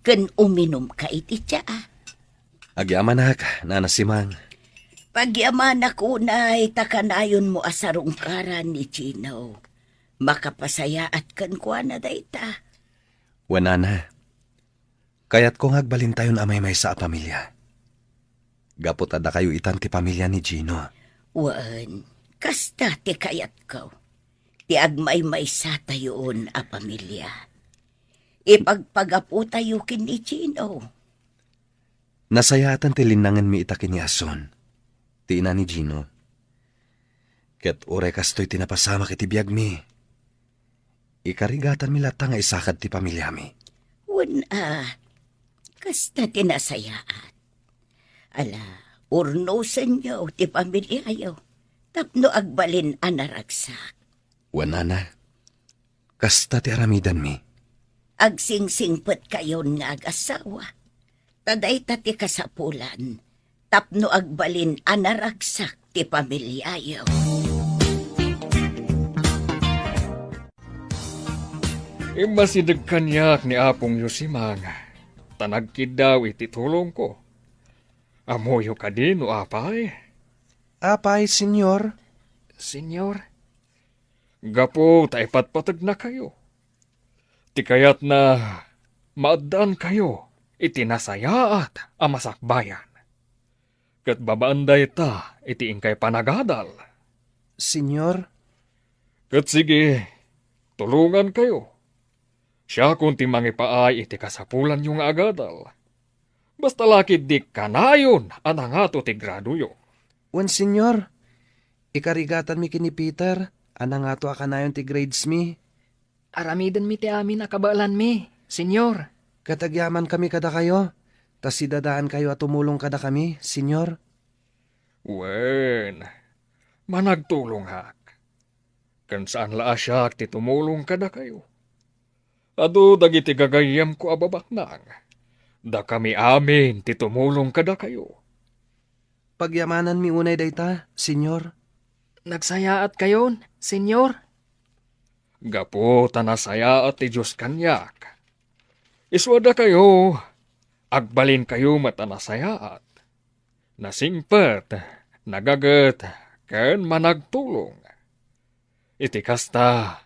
ken uminumka iti tsaa. Agyamanak, Nana Simang. Pagyamanak unay ta kanayonmo a sarungkaran ni Gino. Makapasayaat kenkuana dayta. Wen, Nana, kayatko nga agbalintayon a maymaysa a pamilia. Gapu ta dakayo itan ti pamilia ni Gino. Wen, kasta ti kayatko. Ti agmaymaysatayon a pamilia. Ipagpagaputayo ken ni Gino. Nasayaatan ti linnangenmi ita ken ni Ason, ti ina ni Gino. Ket uray kastoy ti napasamak iti biagmi, ikarigatanmi latta nga isakad ti pamiliami. Wen a, kasta ti nasayaat. Ala, urnosenyo ti pamiliayo tapno agbalin a naragsak. Wen, Nana, kasta ti aramidanmi. Agsingsingpetkayon nga agasawa, ta dayta ti kasapulan tapno agbalin a naragsak ti pamiliayo. Immasideg kaniak ni apongyo Simang, ta nagkiddaw iti tulongko. Ammoyo kadi no apay? Apay, Señor? Señor? Gapu ta ipatpategnakayo. Ti kayatna, maaddaankayo iti nasayaat a masakbayan. Ket babaen dayta iti inkay panagadal. Señor? Ket sige, tulongankayo. Siakon ti mangipaay iti kasapulanyo nga agadal. Basta la ketdi kanayon a nangato ti gradoyo. Wen, Señor, ikarigatanmi ken ni Peter a nangato a kanayon ti gradesmi. Aramidenmi ti amin a kabaelanmi, Señor. Ket agyamankami kadakayo, ta sidadaankayo a tumulong kadakami, Señor. Wen, managtulongak. Ken saan la a siak ti tumulong kadakayo. Adu dagiti gagayyemko a babaknang. Dakami amin ti tumulong kadakayo. Pagyamananmi unay dayta, Señor. Nagsayaatkayon, Señor? Gapu ta nasayaat ti Dios kaniak. Isu a dakayo, agbalinkayo met a nasayaat. Nasingpet, nagaget, ken managtulong. Iti kasta,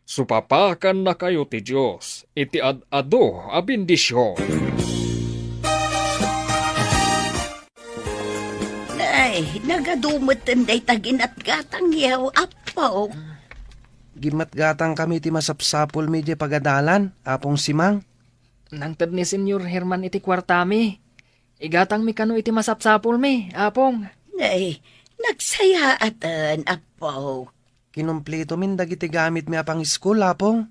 supapakannakayo ti Dios iti ad-adu a bendision. Ay, nagadu metten dayta ginatgatangyo, Apo. Ginatgatangkami ti masapsapulmi idiay pagadalan, Apong Simang. Nangted ni Señor Herman iti kuartami. Igatangmi kano iti masapsapulmi, Apong. Ay, nagsayaaten, Apo. Kinumplitomin dagiti gamitmi a pangiskul, Apong.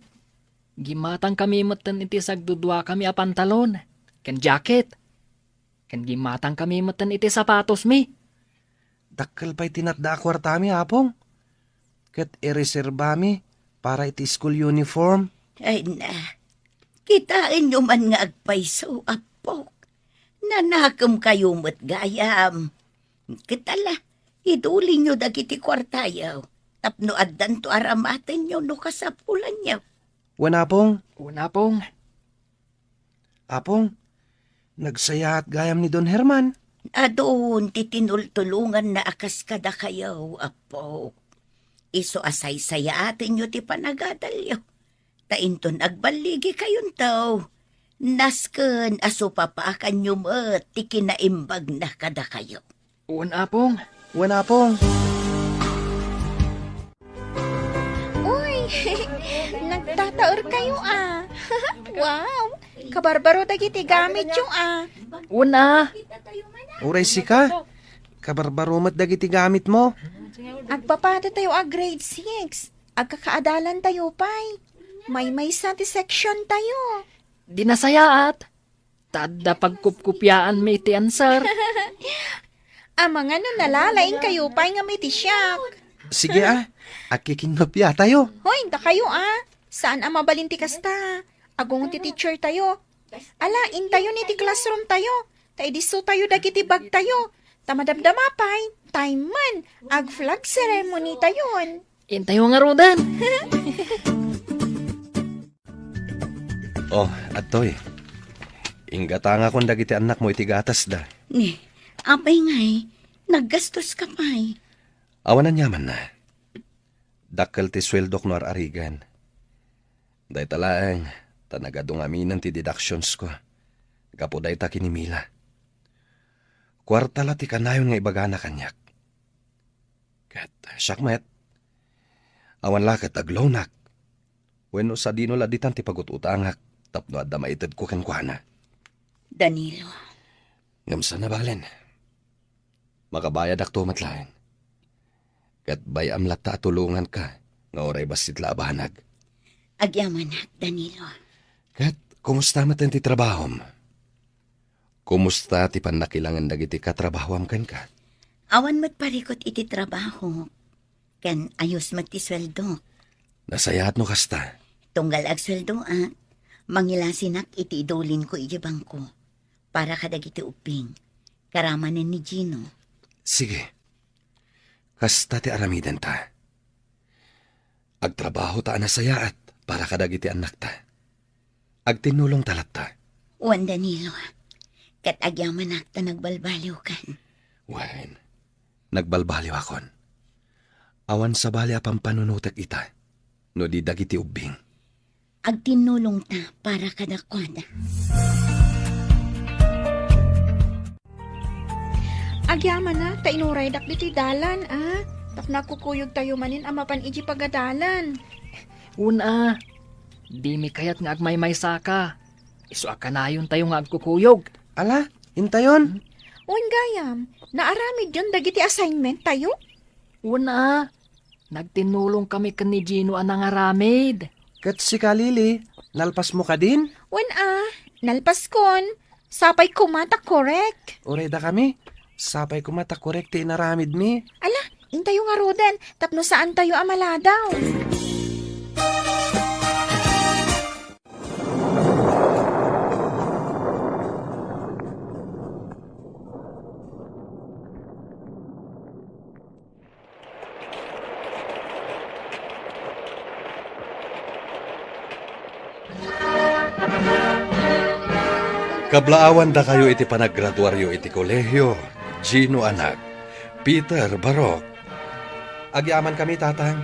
Gimatangkami metten iti sagduduakami a pantalon ken jacket. Ken gimatangkami metten iti sapatosmi. Dakkel pay ti natda a kuartami, Apong. Ket ireserbami para iti school uniform. Ay na, kitaenyo man nga agpayso, Apo. Nanakemkayo met gayam. Ket ala, idulinyo dagiti kuartayo tapno addanto a ramatenyo no kasapulanyo. Wen, Apong. Wen, Apong. Apong, nagsayaat gayam ni Don Herman. Adun ti tinultulonganna a kas kadakayo, Apo. Isu a saysayaatenyo ti panagadalyo. Ta inton agballigikayonto, nasken a supapakanyo met ti kinaimbagna kadakayo. Wen, Apong. Wen, Apong. Uy, nagtataerkayo a. Wow, kabarbaro dagiti gamityo a. Wen a. Uray sika, kabarbaro met dagiti gamitmo. Agpapadatayo a grade six. Agkakaadalantayo pay. Maymaysa ti sectiontayo. Di nasayaat. Ta adda pagkupkopiaanmi iti answer. Amangan no nalalaingkayo pay ngem iti siak. Sige a, agkikingkopiatayo. Hoy, dakayo a. Saan a mabalin ti kasta. Agungo ti teachertayo. Ala, intayon iti classroomtayo. Ta idisso tayo dagiti bagtayo. Ta madamdama pay, time man, ag flag ceremony tayon. Intayo ngaruden. Oh, adtoy. Inggatangakon dagiti annakmo iti gatasda. Ni, apay ngay, naggastoska pay. Awan aniamanna. Dakkel ti sueldok no ar-arigan. Dayta laeng, ta nagadu ngaminen ti deductionsko. Gapu dayta kinimila. Kuarta la ti kanayon nga ibagana kaniak. Ket siak met, awan la ket agloanak. Wenno sadino la ditan ti pagut-utangak tapno adda maitedko kenkuana. Danilo. Ngem saan a balen. Makabayadakto met laeng. Ket bay-am latta a tulonganka nga uray bassit la a banag. Agyamanak, Danilo. Ket kumusta met ti trabahom? Kumusta ti pannakilangen dagiti katrabahoam kenka? Awan met parikut iti trabaho, ken ayos met ti sueldo. Nasayaat no kasta. Tunggal agsueldoak, mangilasinak iti idulinko idiay bangko para kadagiti ubbing. Karamanen ni Gino. Sige. Kasta ti aramidenta. Agtrabaho ta a nasayaat para kadagiti annakta. Agtinnulong ta latta. Wen, Danilo, ket agyamanak ta nagbalbaliwkan. Wen, nagbalbaliwakon. Awan sabali a pampanunotek ita, no di dagiti ubbing. Agtinnulong ta para kadakuada. Agyamanak ta inuraydak ditoy dalan, a? Tapno agkukuyogtayo manen a mapan idiay pagadalan. Wen a, dimi kayat nga agmaymaysaka. Isu a kanayontayo nga agkukuyog. Ala, intayon? Wen gayam, naaramidyon dagiti assignment tayo? Wen a, nagtinnulongkami ken ni Gino a nangaramid. Ket sika, Lily, nalpasmo kadin? Wen a, nalpaskon. Sapay koma ta korek. Uray dakami, sapay koma ta korek ti inaramidmi. Ala, Intayo ngaruden tapno saantayo a maladaw. Kablaawandakayo iti panagraduaryo iti kolehio, Gino anak, Peter barok. Agyamankami, tatang.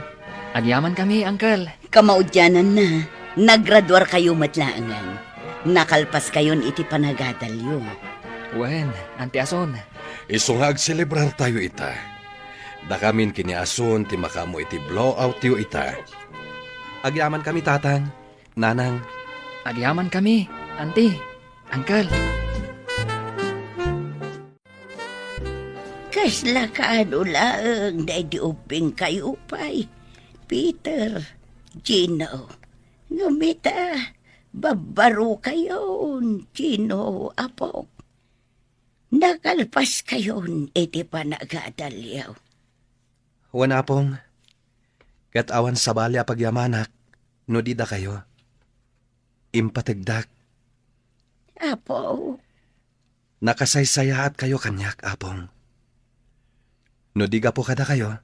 Agyamankami, uncle. Kamaudiananna, nagraduarkayo met laengen. Nakalpaskayon iti panagadalyo. Wen, Auntie Ason. Isu nga agselebrartayo ita. Dakamin ken ni Ason ti makaammo iti blowoutyo ita. Agyamankami, tatang, nanang. Agyamankami, auntie, uncle. Kasla kaano laeng daydi ubbingkayo pay, Peter, Gino. Ngem ita, babbarokayon, Gino, apok. Nakalpaskayon iti panagadalyo. Wen, apong, ket awan sabali a pagyamanak no di dakayo. Impategdak. Apo. Nakasaysayaatkayo kaniak, apong. No di gapu kadakayo,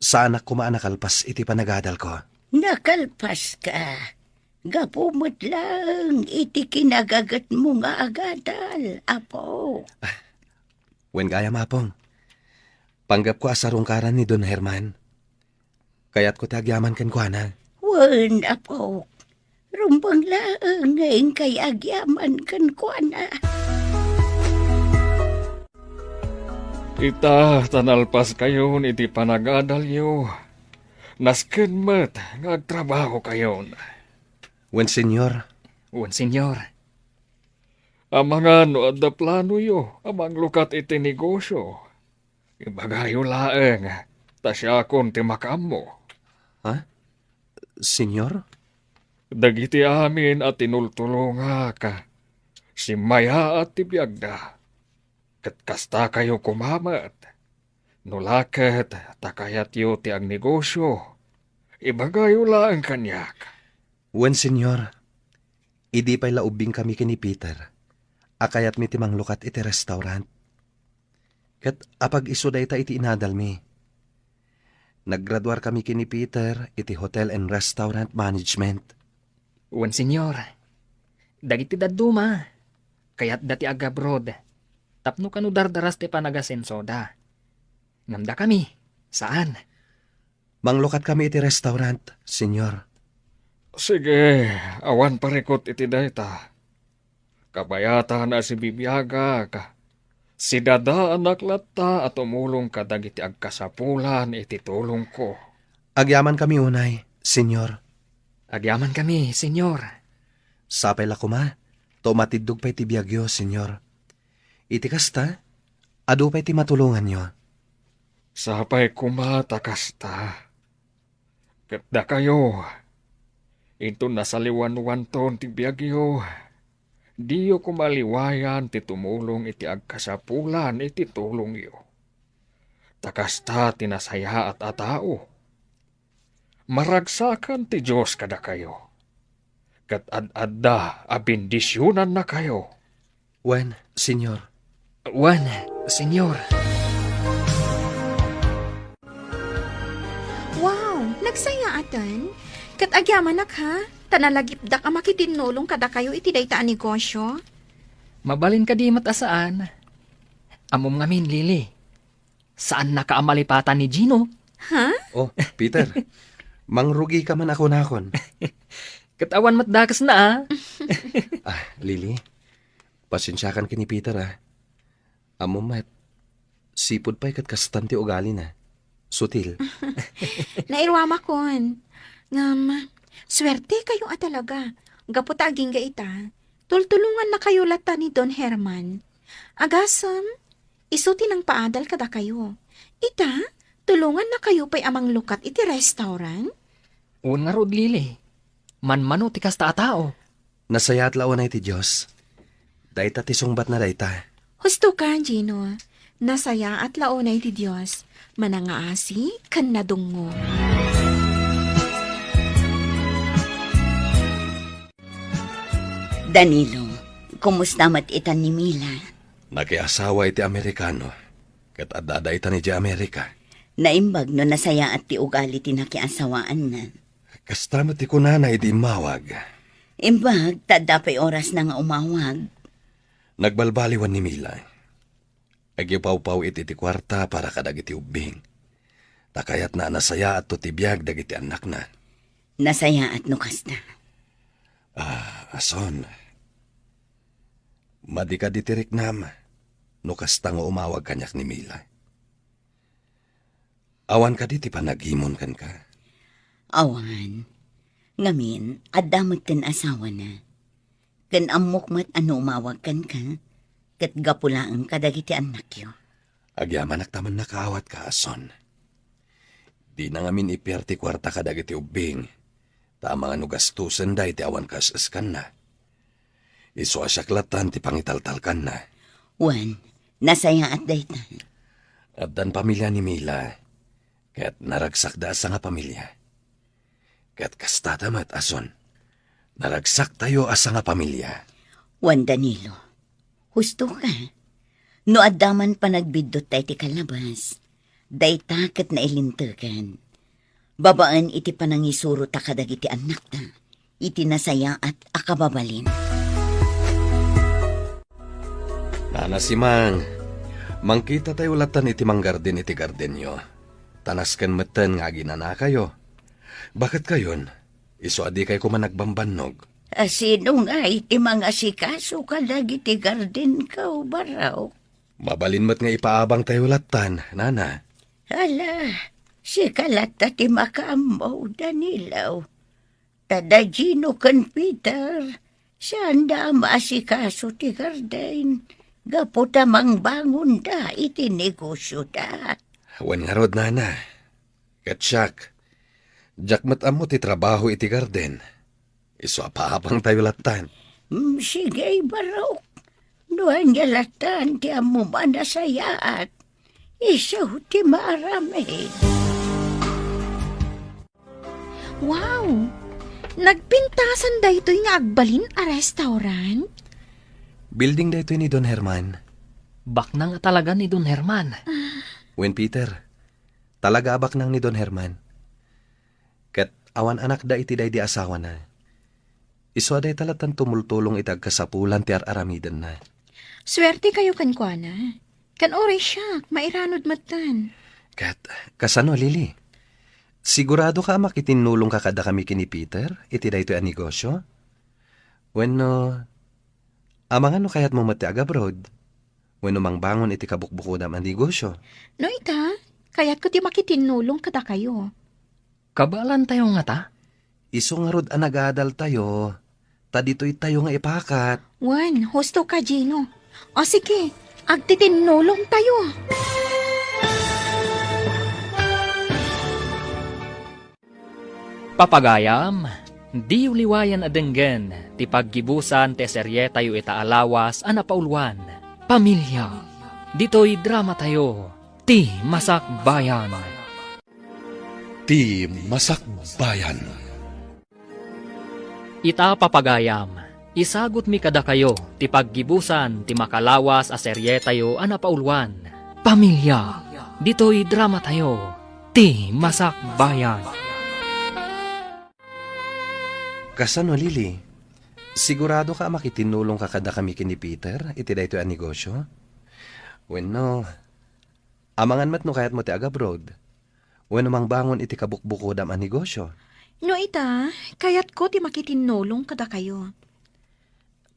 saanak koma a nakalpas iti panagadalko. Nakalpaska gapu met laeng iti kinagagetmo nga agadal, Apo. Wen gayam, apong. Panggepko a sarungkaran ni Don Herman. Kayatko ti agyaman kenkuana. Wen, apok. Rumbeng laeng nga inkay agyaman kenkuana. Ita, ta nalpaskayon iti panagadalyo, nasken met nga agtrabahokayon. Wen, Señor. Wen, Señor. Amangan no adda planoyo a manglukat iti negosio, ibagayo laeng, ta siakon ti makaammo. Ha? Señor? Dagiti amin a tinultulongak, simmayaat ti biagda. Ket kastakayo koma met. No la ket ta kayatyo ti agnegosio, ibagayo laeng kaniak. Wen, Señor. Idi pay la ubbingkami ken ni Peter, a kayatmi ti manglukat iti restaurant. Ket apag-isu dayta iti inadalmi. Naggraduarkami ken ni Peter iti Hotel and Restaurant Management. Wen, Señor. Dagiti dadduma, kayatda ti agabroad, tapno kano dardaras ti panagasensoda. Ngem dakami, saan. Manglukatkami iti restaurant, Señor. Sige, awan parikut iti dayta. Kabayatan a sibibiagak, sidadaanak latta a tumulong kadagiti agkasapulan iti tulongko. Agyamankami unay, Señor. Agyamankami, Señor. Sapay la koma, ta umatiddog pay ti biagyo, Señor. Iti kasta, adu pay ti matulonganyo. Sapay koma ta kasta. Ket dakayo, inton nasaliwanwanton ti biagyo, diyo koma liwayan ti tumulong iti agkasapulan iti tulongyo. Ta kasta ti nasayaat a tao. Maragsakan ti Dios kadakayo, ket ad-adda a bendisionannakayo. Wen, Señor. Wen, Señor. Wow, nagsayaaten? Ket agyamanak, ha? Ta nalagipdak a makitinnulong kadakayo iti dayta a negosio. Mabalin kadi met a saan? Ammom ngamin, Lily. Saannaka a malipatan ni Gino. Ha? Oh, Peter. Mangrugika man a kunakon. Ket awan met dakesna, a. Ah, Lily, pasensiakan ken ni Peter, a. Ammom met, sipud pay ket kastan ti ugalina. Sutil. Nairuamakon. Ngem, suertekayo a talaga. Gapu ta agingga ita, tultulongannakayo latta ni Don Herman. Agasem, isu ti nangpaadal kadakayo. Ita, tulongannakayo pay a manglukat iti restaurant? Wen ngarud, Lily. Manmano ti kasta a tao. Nasayaat la unay ti Dios. Dayta ti sungbatna dayta. Husto ka, Gino. Nasayaat la unay ti Dios, manangaasi ken nadungngo. Danilo, kumusta met itan ni Mila? Nakiasawa iti Amerikano, ket adda daytan idiay Amerika. Naimbag no nasayaat ti ugali ti nakiasawaanna. Kasta met ti kunana idi immawag. Imbag, ta adda pay orasna nga umawag. Nagbalbaliwan ni Mila. Agipawpaw iti ti kuarta para kadagiti ubbing. Ta kayatna a nasayaatto ti biag dagiti annakna. Nasayaat no kasta. Ah, Ason. Madi kadi ti riknam no kasta nga umawag kaniak ni Mila. Awan kadi ti panagimon kenka? Awan. Ngamin, adda met ken asawana. Ken ammok met a no umawag kenka, ket gapu laeng kadagiti annakyo. Agyamanak ta mannakaawat ka, Ason. Dina ngamin ipiar ti kuarta kadagiti ubbing, ta amangan no gastusen da iti awan kaes-eskanna. Isu a siak lattan ti pangitaltalkanna. Wen, nasayaat dayta. Addan pamilia ni Mila, ket naragsakda a sangapamilia. Ket kasta ta met, Ason. Naragsaktayo a sangapamilia. Wen, Danilo, husto ka. No adda man panagbiddutta iti kalabas, dayta ket nailintegan. Babaen iti panangisurota kadagiti annakta, iti nasayaat a kababalin. Nana Simang, mangkitatayo lattan iti manggarden iti gardenyo. Ta nasken metten nga aginanakayo. Baket kayon, isu a dikay koma nagbambannog. A sino ngay ti mangasikaso kadagiti gardenko, Barok? Mabalin met nga ipaabangtayo lattan, Nana. Ala, sika latta ti makaammo, Danilo. Ta da Gino ken Peter, saanda a maasikaso ti garden, gapu ta mangbangonda iti negosioda. Wen ngarud, Nana. Ket siak, diak met ammo ti trabaho iti garden. Isu a paabangtayo lattan. Mm, sige, Barok. No ania lattan ti ammom a nasayaat, isu ti maaramid. Wow! Nagpintasan daytoy nga agbalin a restaurant? Building daytoy ni Don Herman. Baknang a talaga ni Don Herman. Ah. Wen, Peter, talaga a baknang ni Don Herman. Ket awan anakda iti daydi asawana. Isu a dayta lattan tumultulong iti agkasapulan ti ar-aramidenna. Suertekayo kenkuana. Ken uray siak, mairanod metten. Ket, kasano, Lily? Sigurado ka a makitinulong ka kadakami ken ni Peter iti daytoy a negosio? Wenno, amangan no kayatmo met ti agabroad? Wenno mangbangon iti kabukbukodam a negosio? No ita, kayatko ti makitinulong kadakayo. Kabaelantayo ngata? Isu ngarud a nagadaltayo, ta ditoytayo nga ipakat. Wen, husto ka, Gino. O sige, agtitinnulongtayo. Papagayam, diyo liwayan a denggen ti paggibusan ti serietayo ita a lawas a napauluan, Pamilya. Ditoy dramatayo, Ti Masakbayan. Ti Masakbayan. Ita, papagayam, isagutmi kadakayo ti paggibusan ti makalawas a serietayo a napauluan, Pamilya. Ditoy dramatayo, Ti Masakbayan. Kasano, Lily? Sigurado ka a makitinulong ka kadakami ken ni Peter iti daytoy a negosio? Wenno, amangan met no kayatmo ti agabroad? Wenno mangbangon iti kabukbukodam a negosio? No ita, kayatko ti makitinnulong kadakayo.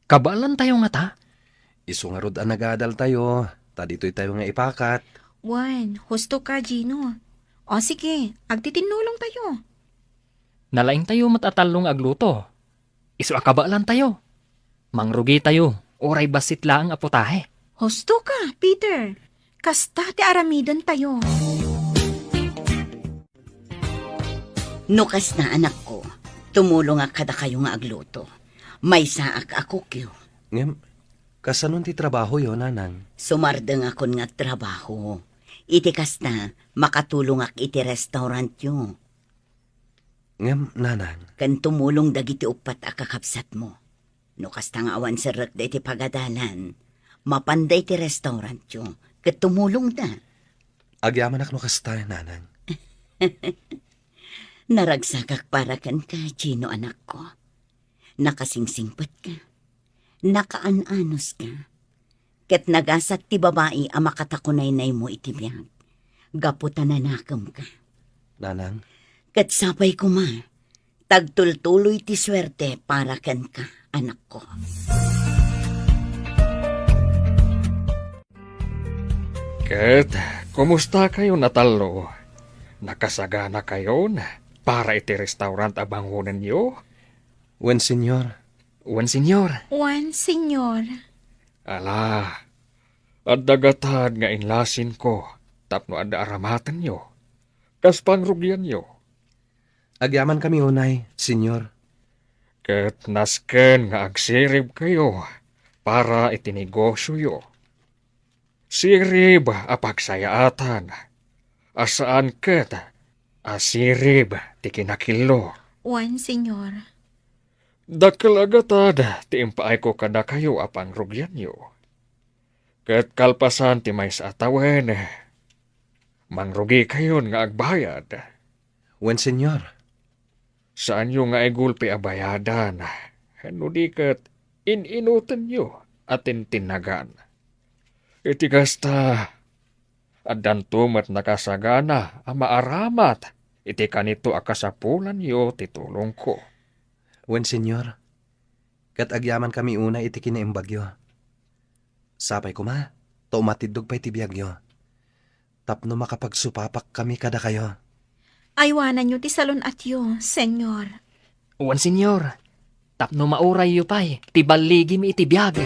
Kabaelantayo ngata? Isu ngarud a nagadaltayo, ta ditoytayo nga ipakat. Wen, husto ka, Gino. O sige, agtitinnulongtayo. Nalaingtayo met a tallo nga agluto. Isu a kabaelantayo. Mangrugitayo, uray bassit laeng a putahe. Husto ka, Peter. Kasta ti aramidentayo. No kasta, anakko, tumulongak kadakayo nga agluto. Maysaak a kukyo. Ngem, Kasano ti trabahoyo, Nanang? Sumardengakon nga agtrabaho. Iti kasta, makatulongak iti restaurantyo. Ngem, Nanang. Ken tumulong dagiti uppat a kakabsatmo. No kasta nga awan serrekda iti pagadalan, mapanda iti restaurantyo, ket tumulongda. Agyamanak no kasta, Nanang. Naragsakak para kenka, Gino, anakko. Nakasingsingpetka. Nakaan-anuska. Ket nagasat ti babai a makatakunaynaymo iti biag, gapu ta nanakemka. Nanang? Ket sapay koma, tagtultuloy ti suerte para kenka, anakko. Ket, kumustakayon a tallo? Nakasaganakayon para iti restaurant a bangonenyo? Wen, Señor. Wen, Señor. Wen, Señor. Ala, adda gatad nga inlasinko tapno adda aramatenyo, kas pangrugianyo. Agyamankami unay, Señor. Ket nasken nga agsiribkayo para iti negosioyo. Sirib a pagsayaatan, a saan ket a sirib ti kinakillo. Wen, Señor. Dakkel a gatad ti impaayko kadakayo a pangrugianyo. Ket kalpasan ti maysa a tawen, mangrugikayon nga agbayad. Wen, Señor. Saanyo nga igulpi a bayadan, no di ket in-inutenyo a tintinnagan. Iti kasta, addanto met nakasagana a maaramat iti kanito a kasapulanyo ti tulongko. Wen, Señor, ket agyamankami unay iti kinaimbagyo. Sapay koma, ta umatiddog pay ti biagyo. Tapno makapagsupapakkami kadakayo. Aywananyo ti salun-atyo, Señor. Wen, Señor, tapno maurayyo pay ti balligimi iti biag.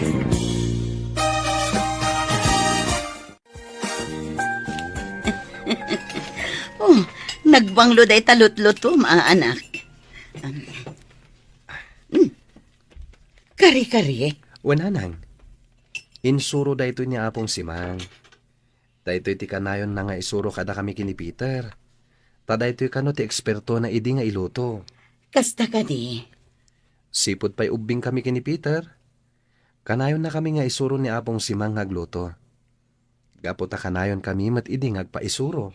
Oh, nagbanglo dayta lutlutom, a, anak. Um, mm. Kari-kari? Wen, Nanang. Insuro daytoy ni Apong Simang. Daytoy ti kanayonna nga isuro kadakami ken ni Peter. Ta daytoy kano ti ekspertona idi nga iluto. Kasta kadi? Sipud pay ubbingkami ken ni Peter, kanayonnakami nga isuro ni Apong Simang nga agluto. Gapu ta kanayonkami met idi nga agpaisuro.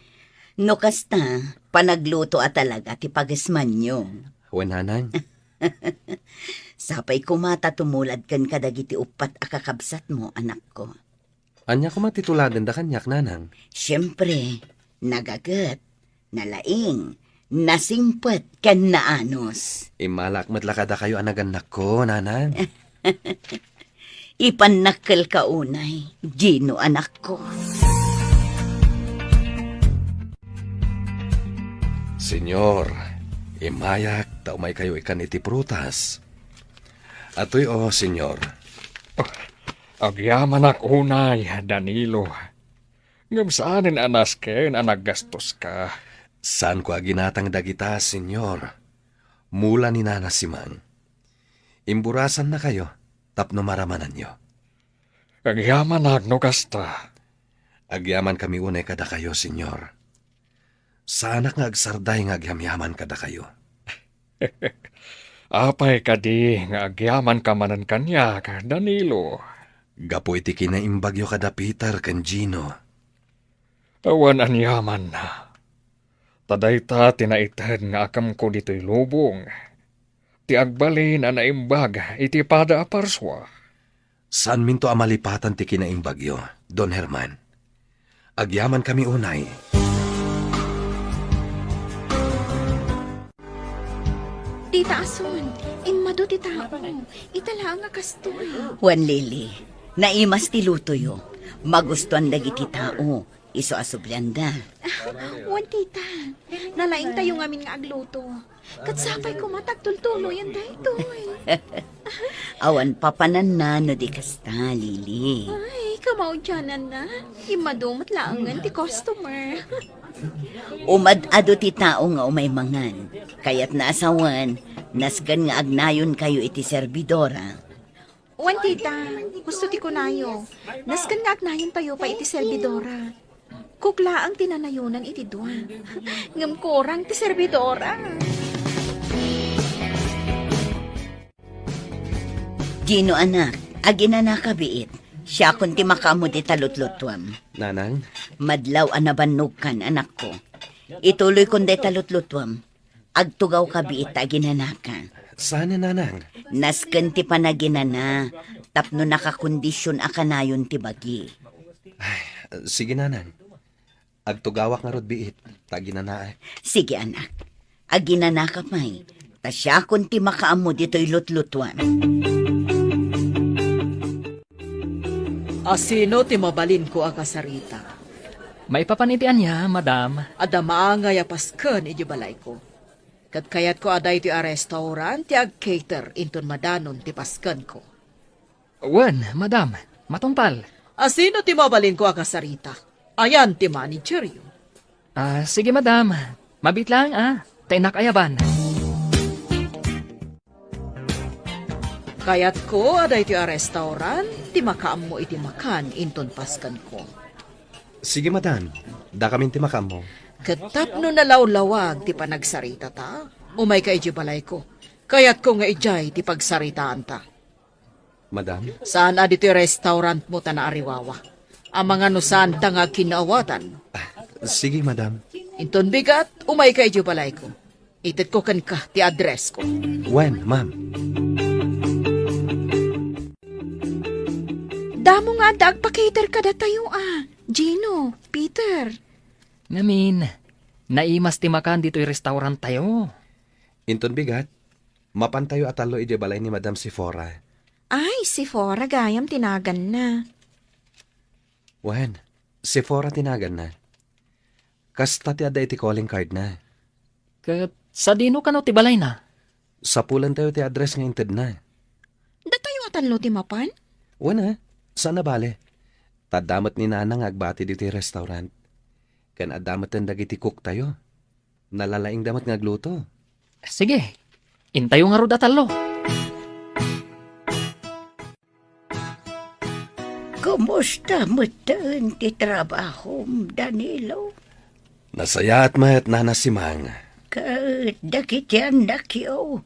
No kasta, panagluto a talaga ti pagesmanyo. Wen, Nanang. Sapay koma ta tumulad ken kadagiti uppat a kakabsatmo, anakko. Ania koma ti tuladenda kaniak, Nanang? Siempre, nagaget, nalaing, nasingpet, ken naanus. Immalaak met la kadakayo a nagannakko, Nanang. Ipannakkelka unay, Gino, anakko. Señor, immayak ta umaykayo ikan iti prutas. Atoy, o, Señor. Oh, agyamanak unay, Danilo. Ngem saanen a nasken a naggastoska. Saanko a ginatang dagita, Señor. Mula ni Nana Simang. Imburasannakayo tapno maramananyo. Agyamanak no kasta. Agyamankami unay kadakayo, Señor. Saanak nga agsarday nga agyamyaman kadakayo. Apay kadi nga agyamanka manen kaniak, Danilo? Gapu iti kinaimbagyo kada Peter ken Gino. Awan aniamanna. Ta dayta ti naited nga akemko ditoy lubong, ti agbalin a naimbag iti pada a parsua. Saanminto a malipatan ti kinaimbagyo, Don Herman. Agyamankami unay. Tita Asun, immadu ti tao. Ita laeng a kastoy. Wen, Lily, naimas ti lutoyo. Magustuan dagiti tao. Isu a sublianda. Wen, tita. Nalaingtayo ngamin nga agluto. Ket sapay koma ta agtultuloyen daytoy. Awan papananna no di kasta, Lily. Ay, kamaudiananna. Immadu met laengen ti customer. Umad-adu ti tao nga umay mangan. Kayatna a sawen, nasken nga agnayonkayo iti servidora. Wen, tita, husto ti kunayo. Nasken nga agnayontayo pay iti serbidora. Cook laeng ti nanayonan iti dua. Ngem kurang ti serbidora. Gino, anak, aginanaka biit. Siakon ti makaammo dita lutlutuam. Nanang? Madlaw a nabannogkan, anakko. Ituloykon dayta lutlutuam. Agtugawka biit ta aginanaka. Saan, nanang? Nasken ti panaginana tapno nakakondision a kanayon ti bagi. Ay, sige, nanang. Agtugawak ngarud biit ta aginanaak. Sige, anak. Aginanaka pay, ta siakon ti makaammo ditoy lutlutuan. Asino ti mabalinko a kasarita? Maipapan iti ania, madam? Adda maangay a pasken idiay balayko. Ket kayatko a daytoy a restaurant ti ag-cater inton madanon ti paskenko. Wen, madam, matungpal. Asino ti mabalinko a kasarita? Ayan ti manageryo. Ah, sige, madam. Mabiit laeng, ah. Ta innak ayaban. Kayatko a daytoy a restaurant ti makaammo iti makan inton paskenko. Sige, madam. Dakamin ti makaammo. Ket tapno nalawlawag ti panagsaritata, umayka idiay balayko. Kayatko nga idiay ti pagsaritaanta. Madam? Saan a ditoy restaurantmo ta naariwawa? Amangan no saanta nga agkinnaawatan. Ah, sige, madam. Inton bigat, umayka idiay balayko. Itedko kenka ti addressko. Wen, ma'am. Damo nga adda agpa-cater kadatayo a, Gino, Peter. Ngamin, naimas ti makan ditoy restauranttayo. Inton bigat, mapantayo a tallo idiay balay ni Madam Sephora. Ay, Sephora gayam ti naganna. Wen, Sephora ti naganna. Kasta ti adda iti calling cardna. Ket sadino kano ti balayna? Sapulentayo ti address nga intedna. Datayo a tallo ti mapan? Wen a, saan a bale. Ta adda met ni Nana nga agbati ditoy restaurant. Ken adda metten dagiti cooktayo. Nalalaingda met nga agluto. Sige, intayo ngarud a tallo. Kumusta metten ti trabahom, Danilo? Nasayaat met, Nana Simang. Ket dagiti annakyo,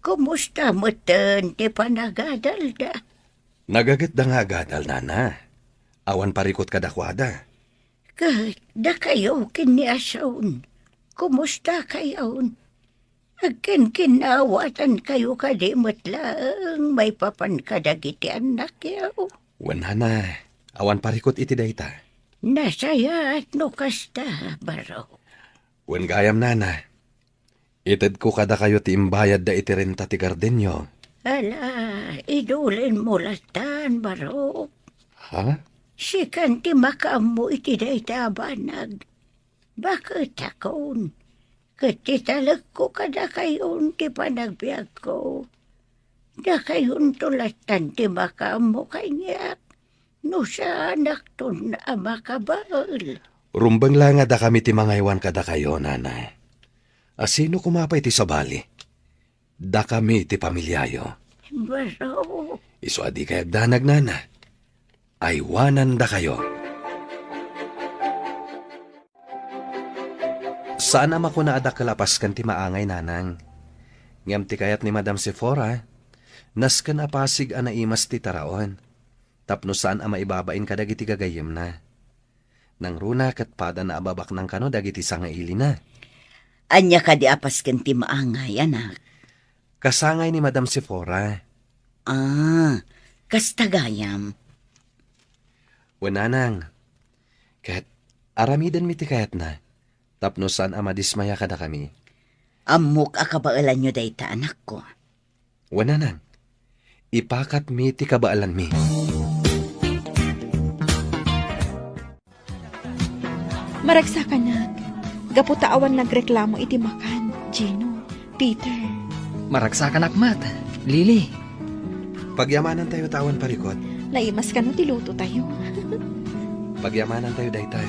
kumusta metten ti panagadalda? Nagagetda nga agadal, Nana. Awan parikut kadakuada. Ket dakayo ken ni Ason, kumusta kayon? Agkinkinnawatankayo kadi met laeng maipapan kadagiti annakyo? Wen, Nana, awan parikut iti dayta. Nasayaat no kasta, Baro. Wen gayam, Nana. Itedko kadakayo ti imbayadda iti renta ti gardenyo. Ala, idulinmo latan, Baro. Ha? Sikan ti makaammo iti dayta a banag. Baketakon, ket ti talekko kadakayon ti panagbiagko. Dakayonto lattan ti makaammo kaniak no saanakton a makabael. Rumbeng la nga dakami ti mangaywan kadakayo, Nana. A sino koma pay ti sabali? Dakami ti pamiliayo. Baro. Isu a dikay agdanag, Nana. Aywanandakayo. Saan a makuna a dakkel a pasken ti maangay, Nanang. Ngem ti kayat ni Madam Sephora, nasken a pasig a naimas ti taraon, tapno saan a maibabain kadagiti gagayyemna. Nangruna ket padana a babaknang kano dagiti sangailina. Ania kadi a pasken ti maangay, anak? Kasangay ni Madam Sephora. Ah, kasta gayam. Wen, Nanang, ket aramidenmi ti kayatna, tapno saan a madismaya kadakami. Ammok a kabaelanyo dayta, anakko. Wen, Nanang, ipakatmi ti kabaelanmi. Maragsakanak, gapu ta awan nagreklamo iti makan, Gino, Peter. Maragsakanak met, Lily. Pagyamanantayo ta awan parikut. Naimas kano ti lutotayo. Pagyamanantayo dayta.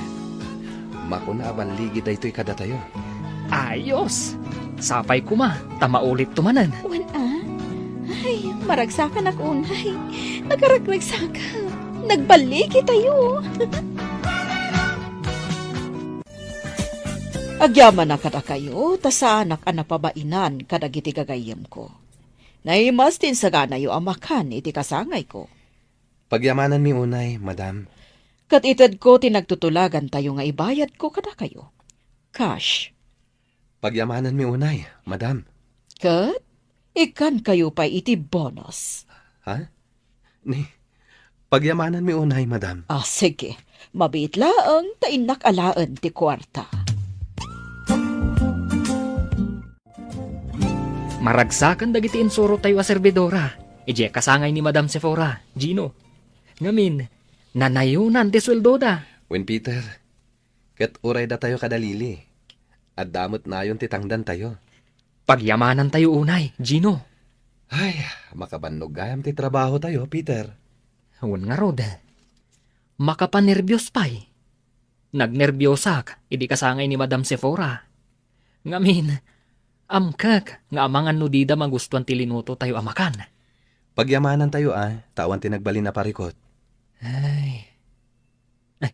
Makuna a balligi daytoy kadatayo. Ayos! Sapay koma, ta maulitto manen. Wen a? Ay, maragsakanak unay. Nakaragsaksaka. Nagballigi tayo. Agyamanak kadakayo, ta saanak a napabainan kadagiti gagayyemko. Naimas ti insaganayo a makan iti kasangayko. Pagyamananmi unay, madam. Ket itedko ti nagtutulagantayo nga ibayadko kadakayo. Cash. Pagyamananmi unay, madam. Ket ikkankayo pay iti bonus. Ha? Ni, pagyamananmi unay, madam. Ah, sige. Mabiit laeng ta innak alaen ti kuarta. Maragsakan dagiti insurotayo a serbidora, idiay kasangay ni Madam Sephora, Gino. Ngamin, nanayonan ti sueldoda. Wen, Peter, ket uray datayo kada Lily, adda met nayon ti tangdantayo. Pagyamanantayo unay, Gino. Ay, makabannog gayam ti trabahotayo, Peter. Wen ngarud, makapanerbios pay. Nagnerbiosak idi kasangay ni Madam Sephora. Ngamin, amkek nga amangan no dida magustuan ti linutotayo a makan. Pagyamanantayo a, ta awan ti nagbalin a parikut. Ay. Ay,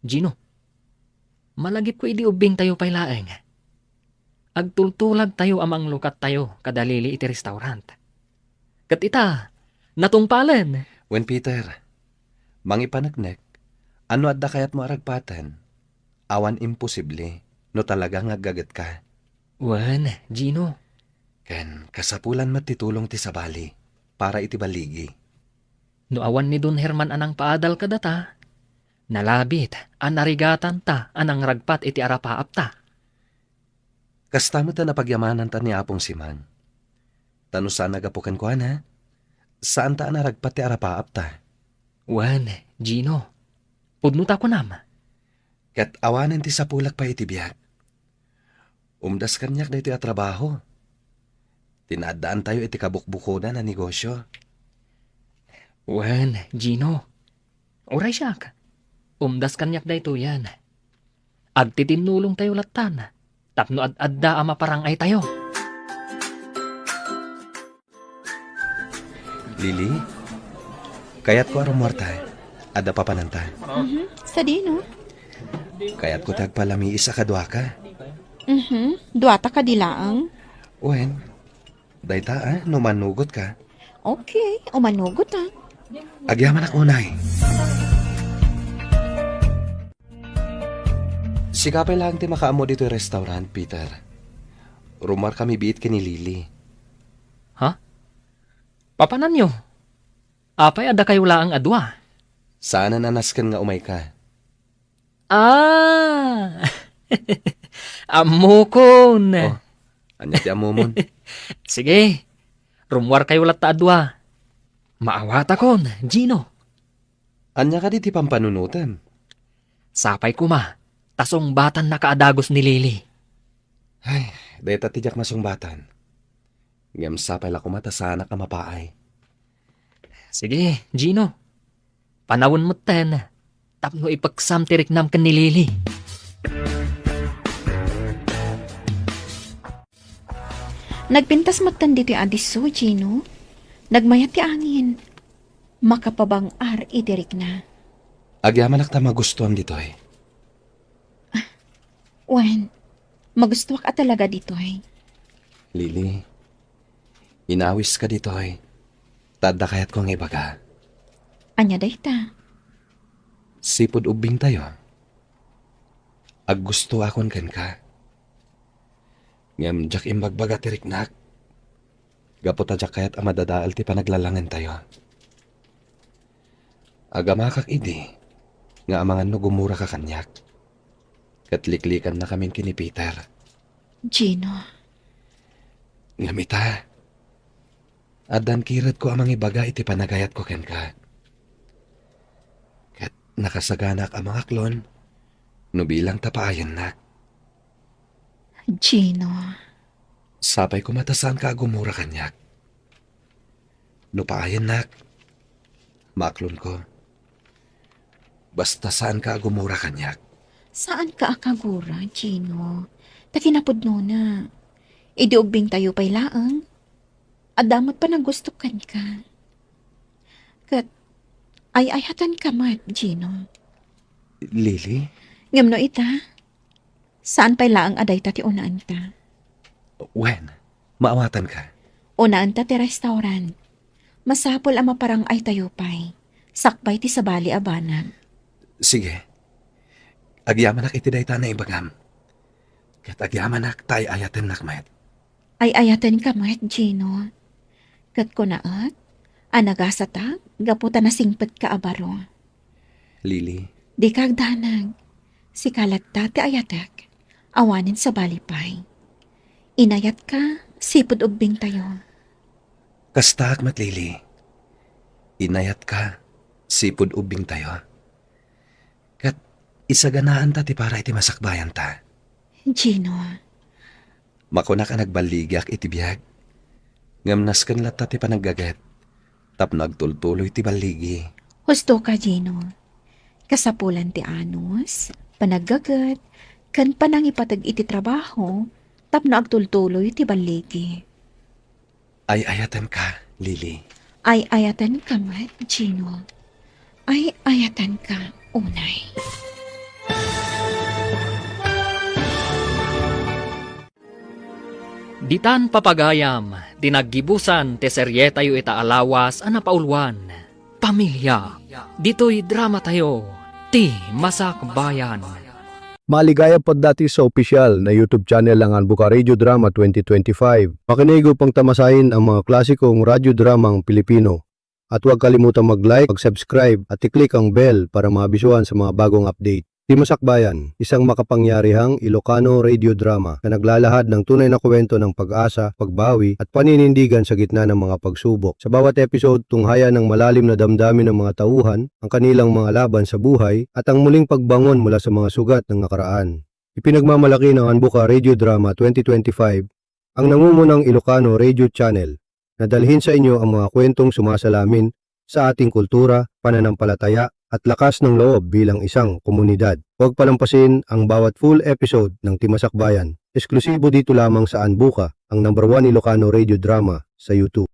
Gino, malagipko idi ubbingtayo pay laeng. Agtultulagtayo a manglukattayo kada Lily iti restaurant. Ket ita, natungpalen. Wen, Peter, mangipaneknek, no adda kayatmo a ragpaten, awan imposible no talaga nga aggagetka. Wen, Gino. Ken kasapulan met ti tulong ti sabali para iti balligi. No awan ni Don Herman a nangpaadal kadata, nalabit a narigatanta a nangragpat iti arapaapta. Kasta met a napagyamananta ni Apong Simang. Ta no saan a gapu kenkuana, saanta a naragpat ti arapaapta. Wen, Gino, pudno ta kunam. Ket awanen ti sapulak pay iti biag. Umdas kaniak daytoy a trabaho. Ti naaddaantayo iti kabukbukodan a negosyo. Wen, Gino, uray siak, umdas kaniak daytoyen. Agtitinnulongtayo lattan tapno ad-adda a maparang-aytayo. Lily, kayatko a rummuarta. Adda papananta. Mhm. Sadino? Kayatko ti agpalamiis a kaduaka. Mhm. Duata kadi laeng? Wen, dayta a, no manugot ka. Okay, umanugot a. Agyamanak unay. Sika pay laeng ti makaammo ditoy restaurant, Peter. Rummuarkami biit ken ni Lily. Ha? Papananyo? Apay a dakayo laeng a dua? Saanen a nasken nga umayka. Ah! Ammokon! Oh, ania ti ammomon? Sige, rummuarkayo latta a dua. Maawatakon, Gino. Ania kadi ti pampanunotem? Sapay koma, ta sungbatan naka a dagus ni Lily. Ay, dayta ti diak masungbatan. Ngem sapay la koma ta saanak a mapaay. Sige, Gino. Panawen metten, tapno ipeksam ti riknam ken ni Lily. Nagpintas metten ditoy a disso, Gino. Nagmayat ti angin. Makapabang-ar iti rikna. Agyamanak ta magustuam ditoy. Wen, magustuak a talaga ditoy. Lily, inawiska ditoy. Ta adda kayatko nga ibaga. Ania dayta? Sipud ubbingtayo, aggustoakon kenka. Ngem diak imbagbaga ti riknak, gapu ta diak kayat a madadael ti panaglalangentayo. Agamakak idi nga amangan no gumuraka kaniak, ket liklikannakamin ken ni Peter. Gino. Ngem ita, addan kiredko a mangibaga iti panagayatko kenka. Ket nakasaganaak a mangaklon no bilang ta paayennak. Gino. Sapay koma ta saanka a gumura kaniak. No paayennak, maaklonko. Basta saanka a gumura kaniak. Saanka a kagura, Gino. Ta kinapudnona, idi ubbingtayo pay laeng, Adda met panagustok kenka. Ket ay-ayatenka met, Gino. Lily? Ngem no ita, saan pay laeng a dayta ti unaenta. Wen, maawatanka. Unaenta ti restaurant. Masapul a maparang-aytayo pay, sakbay ti sabali a banag. Sige. Agyamanak iti dayta a naibagam. Ket agyamanak ta ay-ayatennak met. Ay-ayatenka met, Gino. Ket kunaek a nagasatak gapu ta nasingpetka a baro. Lily. Dika agdanag. Sika latta ti ayatek. Awanen sabali pay. Inayatka, sipud ubbingtayo. Kastaak met, Lily. Inayatka, sipud ubbingtayo. Ket isaganaanta ti para iti masakbayanta. Gino. Makunak a nagballigiak iti biag, ngem nasken latta ti panaggaget tapno agtultuloy ti balligi. Husto ka, Gino. Kasapulan ti anus, panaggaget, ken panangipateg iti trabaho tapno agtultuloy ti balligi. Ay-ayatenka, Lily. Ay-ayatenka met, Gino. Ay-ayatenka unay. Ditan papagayam, ti naggibusan ti serietayo ita a lawas a napauluan, Pamilya. Ditoy dramatayo, ti Masakbayan. Maligayam paddati sa opisyal na YouTube channel ng Anbuka Radio Drama twenty twenty-five. Makinig upang tamasain ang mga klasikong radyo dramang Pilipino. At huwag kalimutang mag-like, mag-subscribe, at i-click ang bell para maabisuhan sa mga bagong update. Ti Masakbayan, isang makapangyarihang Ilocano radio drama na naglalahad ng tunay na kwento ng pag-asa, pagbawi, at paninindigan sa gitna ng mga pagsubok. Sa bawat episode, tunghayan ng malalim na damdamin ng mga tauhan, ang kanilang mga laban sa buhay, at ang muling pagbangon mula sa mga sugat ng nakaraan. Ipinagmamalaki ng Anbuka Radio Drama twenty twenty-five ang nangungunang Ilocano radio channel na dalhin sa inyo ang mga kwentong sumasalamin sa ating kultura, pananampalataya, at lakas ng loob bilang isang komunidad. Huwag palampasin ang bawat full episode ng Ti Masakbayan. Esklusibo dito lamang sa Anbuka, ang number one Ilocano radio drama sa YouTube.